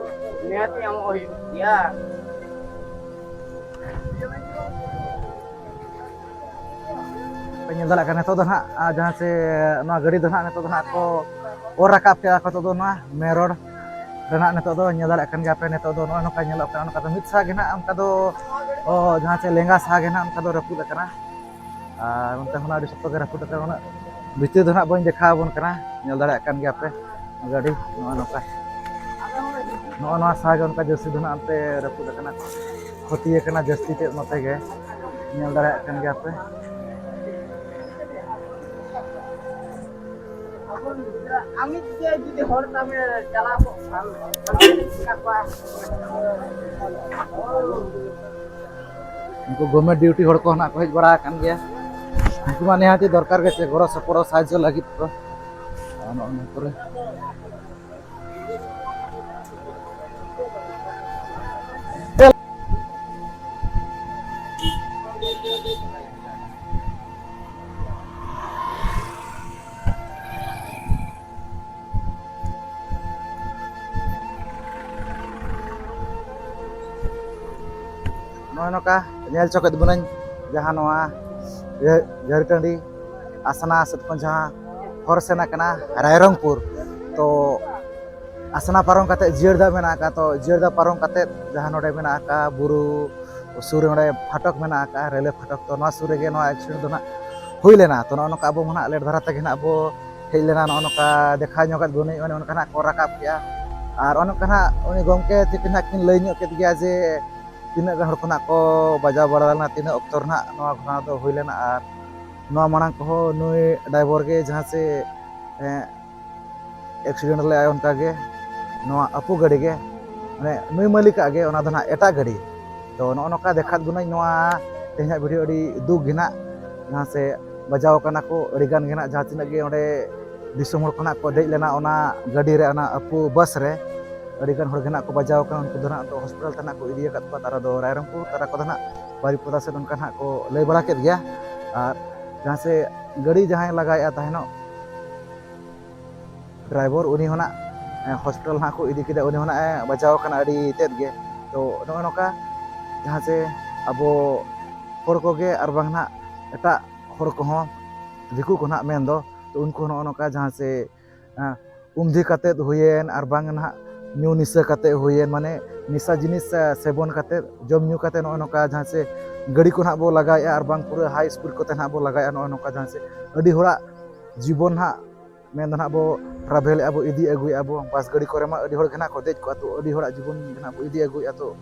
ᱱᱤᱦᱟᱹᱛᱤ ᱮᱢᱚᱜ ᱦᱩᱭᱩᱜ ᱜᱮᱭᱟ᱾ ᱯᱮ ᱧᱮᱞ ᱫᱟᱲᱮᱭᱟᱜ ᱠᱟᱱᱟ, ᱱᱤᱛᱚᱜ ᱫᱚ ᱱᱟᱦᱟᱜ, ᱟᱨ ᱡᱟᱦᱟᱸ ᱥᱮ ᱱᱚᱣᱟ ᱜᱟᱹᱰᱤ ᱫᱚ ᱱᱟᱦᱟᱜ ᱱᱤᱛᱚᱜ ᱫᱚ ᱱᱟᱦᱟᱜ ᱠᱚ ᱚᱨ ᱨᱟᱠᱟᱵ ᱠᱮᱫᱟ ᱠᱚ᱾ ᱱᱤᱛᱚᱜ ᱫᱚ ᱱᱚᱣᱟ ᱢᱮᱱ ᱨᱳᱰ ᱨᱮ ᱱᱟᱦᱟᱜ ᱱᱤᱛᱚᱜ ᱫᱚ ᱧᱮᱞ ᱫᱟᱲᱮᱭᱟᱜ ᱠᱟᱱ ᱜᱮᱭᱟ ᱯᱮ, ᱱᱤᱛᱚᱜ ᱫᱚ ᱱᱚᱜᱼᱚᱭ ᱱᱚᱝᱠᱟ ᱧᱮᱞᱚᱜ ᱠᱟᱱᱟ᱾ ᱱᱚᱝᱠᱟ ᱫᱚ ᱢᱤᱫ ᱥᱟ ᱜᱮ ᱱᱟᱦᱟᱜ ᱚᱱᱠᱟ ᱫᱚ, ᱚ, ᱡᱟᱦᱟᱸ ᱥᱮ ᱞᱮᱸᱜᱟ ᱥᱟ ᱜᱮ ᱱᱟᱦᱟᱜ ᱚᱱᱠᱟ ᱫᱚ ᱨᱟᱹᱯᱩᱫ ᱟᱠᱟᱱᱟ᱾ ᱟᱨ ᱚᱱᱛᱮ ᱠᱷᱚᱱᱟᱜ ᱟᱹᱰᱤ ᱥᱚᱠᱛᱚ ᱜᱮ ᱨᱟᱹᱯᱩᱫ ᱟᱠᱟᱱᱟ᱾ ᱩᱱᱟᱹᱜ ᱵᱷᱤᱛᱤᱨ ᱫᱚ ᱱᱟᱦᱟᱜ ᱵᱟᱹᱧ ᱫᱮᱠᱷᱟᱣ ᱟᱵᱚᱱ ᱠᱟᱱᱟ, ᱧᱮᱞ ᱫᱟᱲᱮᱭᱟᱜ ᱠᱟᱱ ᱜᱮᱭᱟ ᱯᱮ ᱜᱟᱹᱰᱤ ᱱᱚᱜᱼᱚ ᱱᱚᱝᱠᱟ᱾ ᱱᱚᱜᱼᱚ ᱱᱚᱣᱟ ᱥᱟᱦᱟ ᱜᱮ ᱚᱱᱠᱟ ᱡᱟᱹᱥᱛᱤ ᱫᱚ ᱱᱟᱦᱟᱜ ᱚᱱᱛᱮ ᱨᱟᱹᱯᱩᱫ ᱟᱠᱟᱱᱟ, ᱠᱷᱚᱛᱤ ᱟᱠᱟᱱᱟ ᱡᱟᱹᱥᱛᱤ ᱛᱮᱫ ᱱᱚᱛᱮ ᱜᱮ, ᱧᱮᱞ ᱫᱟᱲᱮᱭᱟᱜ ᱠᱟᱱ ᱜᱮᱭᱟ ᱯᱮ᱾ ᱟᱢᱤᱡ ᱜᱮ ᱡᱩᱫᱤ ᱦᱚᱲ ᱛᱟᱢᱮ ᱪᱟᱞᱟᱣ ᱠᱚᱜ ᱠᱷᱟᱱ, ᱩᱱᱠᱩ ᱜᱚᱵᱷᱢᱮᱱᱴ ᱰᱤᱭᱩᱴᱤ ᱦᱚᱲ ᱠᱚ ᱱᱟᱜ ᱠᱚ ᱦᱮᱡ ᱵᱟᱲᱟ ᱟᱠᱟᱱ ᱜᱮᱭᱟ᱾ ᱩᱱᱠᱩ ᱢᱟ ᱱᱤᱦᱟᱹᱛᱤ ᱫᱚᱨᱠᱟᱨ ᱜᱮ ᱪᱮ, ᱜᱚᱲᱚ ᱥᱚᱯᱚᱦᱚᱫ ᱥᱟᱦᱟᱡᱽᱡᱚ ᱞᱟᱹᱜᱤᱫ ᱠᱚ᱾ ᱟᱨ ᱱᱚᱜᱼᱚ ᱱᱚᱣᱟ ᱠᱚᱨᱮ ᱱᱚᱜᱼᱚ ᱱᱚᱝᱠᱟ ᱧᱮᱞ ᱪᱚ ᱠᱮᱫ ᱵᱚᱱᱟᱹᱧ ᱡᱟᱦᱟᱸ ᱱᱚᱣᱟ ᱡᱷᱟᱹ- ᱡᱷᱟᱹᱨᱤ ᱴᱟᱺᱰᱤ ᱟᱥᱱᱟ ᱥᱮᱫ ᱠᱷᱚᱱ ᱡᱟᱦᱟᱸ ᱦᱚᱨ ᱥᱮᱱ ᱟᱠᱟᱱᱟ ᱨᱟᱭᱨᱚᱝᱯᱩᱨ᱾ ᱛᱚ ᱟᱥᱱᱟ ᱯᱟᱨᱚᱢ ᱠᱟᱛᱮ ᱡᱤᱭᱟᱹᱲᱫᱟ ᱢᱮᱱᱟᱜ ᱟᱠᱟᱫ, ᱛᱚ ᱡᱤᱭᱟᱹᱲᱫᱟ ᱯᱟᱨᱚᱢ ᱠᱟᱛᱮ ᱡᱟᱦᱟᱸ ᱱᱚᱰᱮ ᱢᱮᱱᱟᱜ ᱟᱠᱟᱫ ᱵᱩᱨᱩ ᱥᱩᱨ ᱨᱮ ᱱᱚᱰᱮ ᱯᱷᱟᱴᱚᱠ ᱢᱮᱱᱟᱜ ᱟᱠᱟᱫ, ᱨᱮᱞᱣᱮ ᱯᱷᱟᱴᱚᱠ, ᱛᱚ ᱱᱚᱣᱟ ᱥᱩᱨ ᱨᱮᱜᱮ ᱱᱚᱣᱟ ᱮᱠᱥᱤᱰᱮᱱᱴ ᱫᱚ ᱱᱟᱜ ᱦᱩᱭ ᱞᱮᱱᱟ᱾ ᱛᱚ ᱱᱚᱜᱼᱚ ᱱᱚᱝᱠᱟ ᱟᱵᱚ ᱢᱟ ᱱᱟᱜ ᱞᱮᱴ ᱫᱷᱟᱨᱟ ᱛᱮᱜᱮ ᱱᱟᱜ ᱵᱚ ᱦᱮᱡ ᱞᱮᱱᱟ, ᱱᱚᱜᱼᱚ ᱱᱚᱝᱠᱟ ᱫᱮᱠᱷᱟᱣ ᱧᱚᱜ ᱠᱟᱫ ᱵᱚᱱᱟᱹᱧ, ᱚᱱᱮ ᱚᱱᱠᱟ ᱱᱟᱜ ᱠᱚ ᱨᱟᱠᱟᱵ ᱠᱮᱜᱼᱟ᱾ ᱟᱨ ᱚᱱᱮ ᱚᱱᱠᱟ ᱱᱟᱜ ᱩᱱᱤ ᱜᱚᱢᱠᱮ ᱛᱤᱠᱤᱱ ᱱᱟᱜ ᱠᱤᱱ ᱞᱟᱹᱭ ᱧᱚᱜ ᱠᱮᱫ ᱜᱮᱭᱟ ᱡᱮ ᱛᱤᱱᱟᱹᱜ ᱜᱟᱱ ᱦᱚᱲ ᱠᱚ ᱱᱟᱜ ᱠᱚ ᱵᱟᱡᱟᱣ ᱵᱟᱲᱟ ᱞᱮᱱᱟ, ᱛᱤᱱᱟᱹᱜ ᱚᱠᱛᱚ ᱨᱮ ᱱᱟᱜ ᱱᱚᱣᱟ ᱜᱷᱚᱴᱚᱱᱟ ᱫᱚ ᱦᱩᱭ ᱞᱮᱱᱟ, ᱟᱨ ᱱᱚᱣᱟ ᱢᱟᱲᱟᱝ ᱠᱚᱦᱚᱸ ᱱᱩᱭ ᱰᱨᱟᱭᱵᱷᱟᱨ ᱜᱮ ᱡᱟᱦᱟᱸ ᱥᱮ ᱮᱠᱥᱤᱰᱮᱱᱴ ᱞᱮᱫᱟᱭ, ᱚᱱᱠᱟᱜᱮ ᱱᱚᱣᱟ ᱟᱹᱯᱩ ᱜᱟᱹᱰᱤ ᱜᱮ, ᱢᱟᱱᱮ ᱱᱩᱭ ᱢᱟᱹᱞᱤᱠᱟᱜ ᱜᱮ, ᱚᱱᱟ ᱫᱚ ᱱᱟᱜ ᱮᱴᱟᱜ ᱜᱟᱹᱰᱤ᱾ ᱛᱚ ᱱᱚᱜᱼᱚ ᱱᱚᱝᱠᱟ ᱫᱮᱠᱷᱟᱣ ᱟᱫ ᱵᱚᱱᱟᱹᱧ ᱱᱚᱣᱟ ᱛᱮᱦᱮᱧᱟᱜ ᱵᱷᱤᱰᱤᱭᱳ ᱟᱹᱰᱤ ᱫᱩᱠ ᱜᱮ ᱱᱟᱜ, ᱡᱟᱦᱟᱸ ᱥᱮ ᱵᱟᱡᱟᱣ ᱠᱟᱱᱟ ᱠᱚ ᱟᱹᱰᱤ ᱜᱟᱱ ᱜᱮ ᱱᱟᱜ, ᱡᱟᱦᱟᱸ ᱛᱤᱱᱟᱹᱜ ᱜᱮ ᱚᱸᱰᱮ ᱫᱤᱥᱚᱢ ᱦᱚᱲ ᱠᱚ ᱱᱟᱜ ᱠᱚ ᱫᱮᱡ ᱞᱮᱱᱟ ᱚᱱᱟ ᱜᱟᱹᱰᱤ ᱨᱮ, ᱚᱱᱟ ᱟᱹᱯᱩ ᱵᱟᱥ ᱨᱮ, ᱟᱹᱰᱤ ᱜᱟᱱ ᱦᱚᱲ ᱜᱮ ᱱᱟᱜ ᱠᱚ ᱵᱟᱡᱟᱣ ᱠᱟᱱᱟ᱾ ᱩᱱᱠᱩ ᱫᱚ ᱱᱟᱜ ᱫᱚ ᱦᱚᱥᱯᱤᱴᱟᱞ ᱛᱮ ᱱᱟᱜ ᱠᱚ ᱤᱫᱤ ᱟᱠᱟᱫ ᱠᱚᱣᱟ, ᱛᱟᱨᱟ ᱫᱚ ᱨᱟᱭᱨᱚᱝᱯᱩᱨ, ᱛᱟᱨᱟ ᱠᱚᱫᱚ ᱱᱟᱜ ᱵᱟᱨᱤᱯᱚᱫᱟ ᱥᱮᱫ ᱚᱱᱠᱟ ᱱᱟᱜ ᱠᱚ ᱞᱟᱹᱭ ᱵᱟᱲᱟ ᱠᱮᱫ ᱜᱮᱭᱟ᱾ ᱟᱨ ᱡᱟᱦᱟᱸ ᱥᱮ ᱜᱟᱹᱰᱤ ᱡᱟᱦᱟᱸᱭ ᱞᱟᱜᱟᱭᱮᱫᱼᱟ ᱛᱟᱦᱮᱱᱚᱜ ᱰᱨᱟᱭᱵᱷᱟᱨ, ᱩᱱᱤ ᱦᱚᱸ ᱱᱟᱜ ᱦᱚᱥᱯᱤᱴᱟᱞ ᱱᱟᱜ ᱠᱚ ᱤᱫᱤ ᱠᱮᱫᱟ, ᱩᱱᱤ ᱦᱚᱸ ᱱᱟᱜ ᱮ ᱵᱟᱡᱟᱣ ᱟᱠᱟᱱᱟ ᱟᱹᱰᱤ ᱛᱮᱫ ᱜᱮ᱾ ᱛᱚ ᱱᱚᱜᱼᱚ ᱱᱚᱝᱠᱟ ᱡᱟᱦᱟᱸ ᱥᱮ ᱟᱵᱚ ᱦᱚᱲ ᱠᱚᱜᱮ ᱟᱨ ᱵᱟᱝ ᱱᱟᱜ ᱮᱴᱟᱜ ᱦᱚᱲ ᱠᱚᱦᱚᱸ, ᱫᱤᱠᱩ ᱠᱚ ᱱᱟᱜ ᱢᱮᱱᱫᱚ, ᱛᱚ ᱩᱱᱠᱩ ᱱᱚᱜᱼᱚ ᱱᱚᱝᱠᱟ ᱡᱟᱦᱟᱸ ᱥᱮ ᱩᱢᱫᱷᱤ ᱠᱟᱛᱮᱫ ᱦᱩᱭᱮᱱ ᱟᱨ ᱵᱟᱝ ᱱᱟᱦᱟᱜ ᱧᱩ ᱱᱤᱥᱟᱹ ᱠᱟᱛᱮᱫ ᱦᱩᱭᱮᱱ, ᱢᱟᱱᱮ ᱱᱤᱥᱟ ᱡᱤᱱᱤᱥ ᱥᱮᱵᱚᱱ ᱠᱟᱛᱮᱫ, ᱡᱚᱢ ᱧᱩ ᱠᱟᱛᱮᱫ ᱱᱚᱜᱼᱚ ᱱᱚᱝᱠᱟ ᱡᱟᱦᱟᱸ ᱥᱮ ᱜᱟᱹᱰᱤ ᱠᱚ ᱱᱟᱦᱟᱜ ᱵᱚ ᱞᱟᱜᱟᱭᱮᱫᱼᱟ ᱟᱨ ᱵᱟᱝ ᱯᱩᱨᱟᱹ ᱦᱟᱭ ᱥᱯᱤᱰ ᱠᱚᱛᱮ ᱱᱟᱦᱟᱜ ᱵᱚ ᱞᱟᱜᱟᱭᱮᱫᱼᱟ᱾ ᱱᱚᱜᱼᱚ ᱱᱚᱝᱠᱟ ᱡᱟᱦᱟᱸ ᱥᱮ ᱟᱹᱰᱤ ᱦᱚᱲᱟᱜ ᱡᱤᱵᱚᱱ ᱱᱟᱦᱟᱜ ᱢᱮᱱᱫᱚ ᱱᱟᱦᱟᱜ ᱵᱚ ᱴᱨᱟᱵᱷᱮᱞᱮᱫᱼᱟ ᱵᱚ, ᱤᱫᱤ ᱟᱹᱜᱩᱭᱮᱫᱼᱟ ᱵᱚ, ᱵᱟᱥ ᱜᱟᱹᱰᱤ ᱠᱚᱨᱮ ᱢᱟ ᱟᱹᱰᱤ ᱦᱚᱲ ᱜᱮ ᱱᱟᱦᱟᱜ ᱠᱚ ᱫᱮᱡ ᱠᱚᱜᱼᱟ᱾ ᱛᱚ ᱟᱹᱰᱤ ᱦᱚᱲᱟᱜ ᱡᱤᱵᱚᱱ ᱜᱮ ᱱᱟᱦᱟᱜ ᱵᱚ ᱤᱫᱤ ᱟᱹᱜᱩᱭᱮᱫᱼᱟ᱾ ᱛᱚ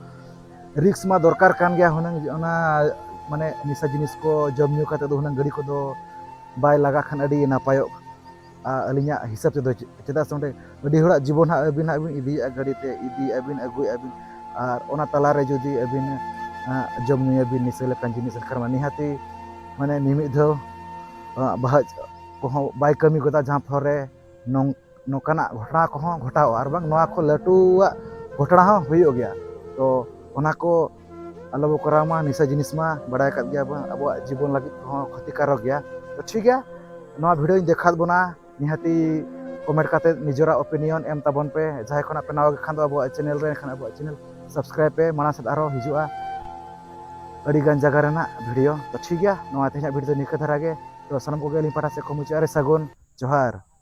ᱨᱤᱠᱥ ᱢᱟ ᱫᱚᱨᱠᱟᱨ ᱠᱟᱱ ᱜᱮᱭᱟ ᱦᱩᱱᱟᱹᱝ, ᱚᱱᱟ ᱢᱟᱱᱮ ᱱᱤᱥᱟ ᱡᱤᱱᱤᱥ ᱠᱚ ᱡᱚᱢ ᱧᱩ ᱠᱟᱛᱮᱫ ᱫᱚ ᱦᱩᱱᱟᱹᱝ ᱜᱟᱹᱰᱤ ᱠᱚᱫᱚ ᱵᱟᱭ ᱞᱟᱜᱟ ᱠᱷᱟᱱ ᱟᱹᱰᱤ ᱱᱟᱯᱟᱭᱚᱜ ᱟᱹᱞᱤᱧᱟᱜ ᱦᱤᱥᱟᱹᱵ ᱛᱮᱫᱚ᱾ ᱪᱮᱫᱟᱜ ᱥᱮ ᱚᱸᱰᱮ ᱟᱹᱰᱤ ᱦᱚᱲᱟᱜ ᱡᱤᱵᱚᱱ ᱦᱟᱸᱜ ᱟᱹᱵᱤᱱ ᱦᱟᱸᱜ ᱵᱤᱱ ᱤᱫᱤᱭᱮᱫᱼᱟ, ᱜᱟᱹᱰᱤ ᱛᱮ ᱤᱫᱤᱭᱮᱫᱼᱟ ᱵᱤᱱ, ᱟᱹᱜᱩᱭᱮᱫᱼᱟ ᱵᱤᱱ, ᱟᱨ ᱚᱱᱟ ᱛᱟᱞᱟᱨᱮ ᱡᱩᱫᱤ ᱟᱹᱵᱤᱱ ᱡᱚᱢ ᱧᱩᱭᱟᱵᱤᱱ ᱱᱤᱥᱟᱹ ᱞᱮᱠᱟᱱ ᱡᱤᱱᱤᱥ, ᱮᱱᱠᱷᱟᱱ ᱢᱟ ᱱᱤᱦᱟᱹᱛᱤ ᱢᱟᱱᱮ ᱢᱤᱢᱤᱫ ᱫᱷᱟᱣ ᱵᱟᱦᱟᱜ ᱠᱚᱦᱚᱸ ᱵᱟᱭ ᱠᱟᱹᱢᱤ ᱜᱚᱫᱟ, ᱡᱟᱦᱟᱸ ᱯᱷᱚᱨ ᱨᱮ ᱱᱚᱝ- ᱱᱚᱝᱠᱟᱱᱟᱜ ᱜᱷᱚᱴᱚᱱᱟ ᱠᱚᱦᱚᱸ ᱜᱷᱚᱴᱟᱣᱚᱜᱼᱟ, ᱟᱨ ᱵᱟᱝ ᱱᱚᱣᱟ ᱠᱚ ᱞᱟᱹᱴᱩᱣᱟᱜ ᱜᱷᱚᱴᱚᱱᱟ ᱦᱚᱸ ᱦᱩᱭᱩᱜ ᱜᱮᱭᱟ᱾ ᱛᱚ ᱚᱱᱟ ᱠᱚ ᱟᱞᱚ ᱵᱚ ᱠᱚᱨᱟᱣ ᱢᱟ᱾ ᱱᱤᱥᱟᱹ ᱡᱤᱱᱤᱥ ᱢᱟ ᱵᱟᱲᱟᱭ ᱟᱠᱟᱫ ᱜᱮᱭᱟ ᱵᱚᱱ, ᱟᱵᱚᱣᱟᱜ ᱡᱤᱵᱚᱱ ᱞᱟᱹᱜᱤᱫ ᱠᱚᱦᱚᱸ ᱠᱷᱚᱛᱤᱠᱟᱨᱚᱠ ᱜᱮᱭᱟ᱾ ᱛᱚ ᱴᱷᱤᱠ ᱜᱮᱭᱟ, ᱱᱚᱣᱟ ᱵᱷᱤᱰᱤᱭᱳᱧ ᱫᱮᱠᱷᱟᱣ ᱵᱚᱱᱟ, ᱱᱤᱦᱟᱹᱛᱤ ᱠᱚᱢᱮᱱᱴ ᱠᱟᱛᱮ ᱱᱤᱡᱮᱨᱟᱜ ᱚᱯᱤᱱᱤᱭᱚᱱ ᱮᱢ ᱛᱟᱵᱚᱱ ᱯᱮ᱾ ᱡᱟᱦᱟᱸᱭ ᱠᱷᱚᱱᱟᱜ ᱯᱮ ᱱᱟᱣᱟ ᱜᱮ ᱠᱷᱟᱱ ᱫᱚ ᱟᱵᱚᱣᱟᱜ ᱪᱮᱱᱮᱞ ᱨᱮ, ᱮᱱᱠᱷᱟᱱ ᱟᱵᱚᱣᱟᱜ ᱪᱮᱱᱮᱞ ᱥᱟᱵᱥᱠᱨᱟᱭᱤᱵ ᱯᱮ, ᱢᱟᱲᱟᱝ ᱥᱮᱫ ᱟᱨᱦᱚᱸ ᱦᱤᱡᱩᱜᱼᱟ᱾ ᱟᱹᱰᱤ ᱜᱟᱱ ᱡᱟᱭᱜᱟ ᱨᱮᱱᱟᱜ ᱵᱷᱤᱰᱤᱭᱳ᱾ ᱛᱚ ᱴᱷᱤᱠ ᱜᱮᱭᱟ, ᱱᱚᱣᱟ ᱛᱮᱦᱮᱧᱟᱜ ᱵᱷᱤᱰᱤᱭᱳ ᱫᱚ ᱱᱤᱝᱠᱟᱹ ᱫᱷᱟᱨᱟ ᱜᱮ᱾ ᱛᱚ ᱥᱟᱱᱟᱢ ᱠᱚᱜᱮ ᱟᱹᱞᱤᱧ ᱯᱟᱦᱴᱟ ᱥᱮᱫ ᱠᱷᱚᱱ ᱢᱩᱪᱟᱹᱫ ᱨᱮ ᱥᱟᱹᱜᱩᱱ ᱡᱚᱦᱟᱨ᱾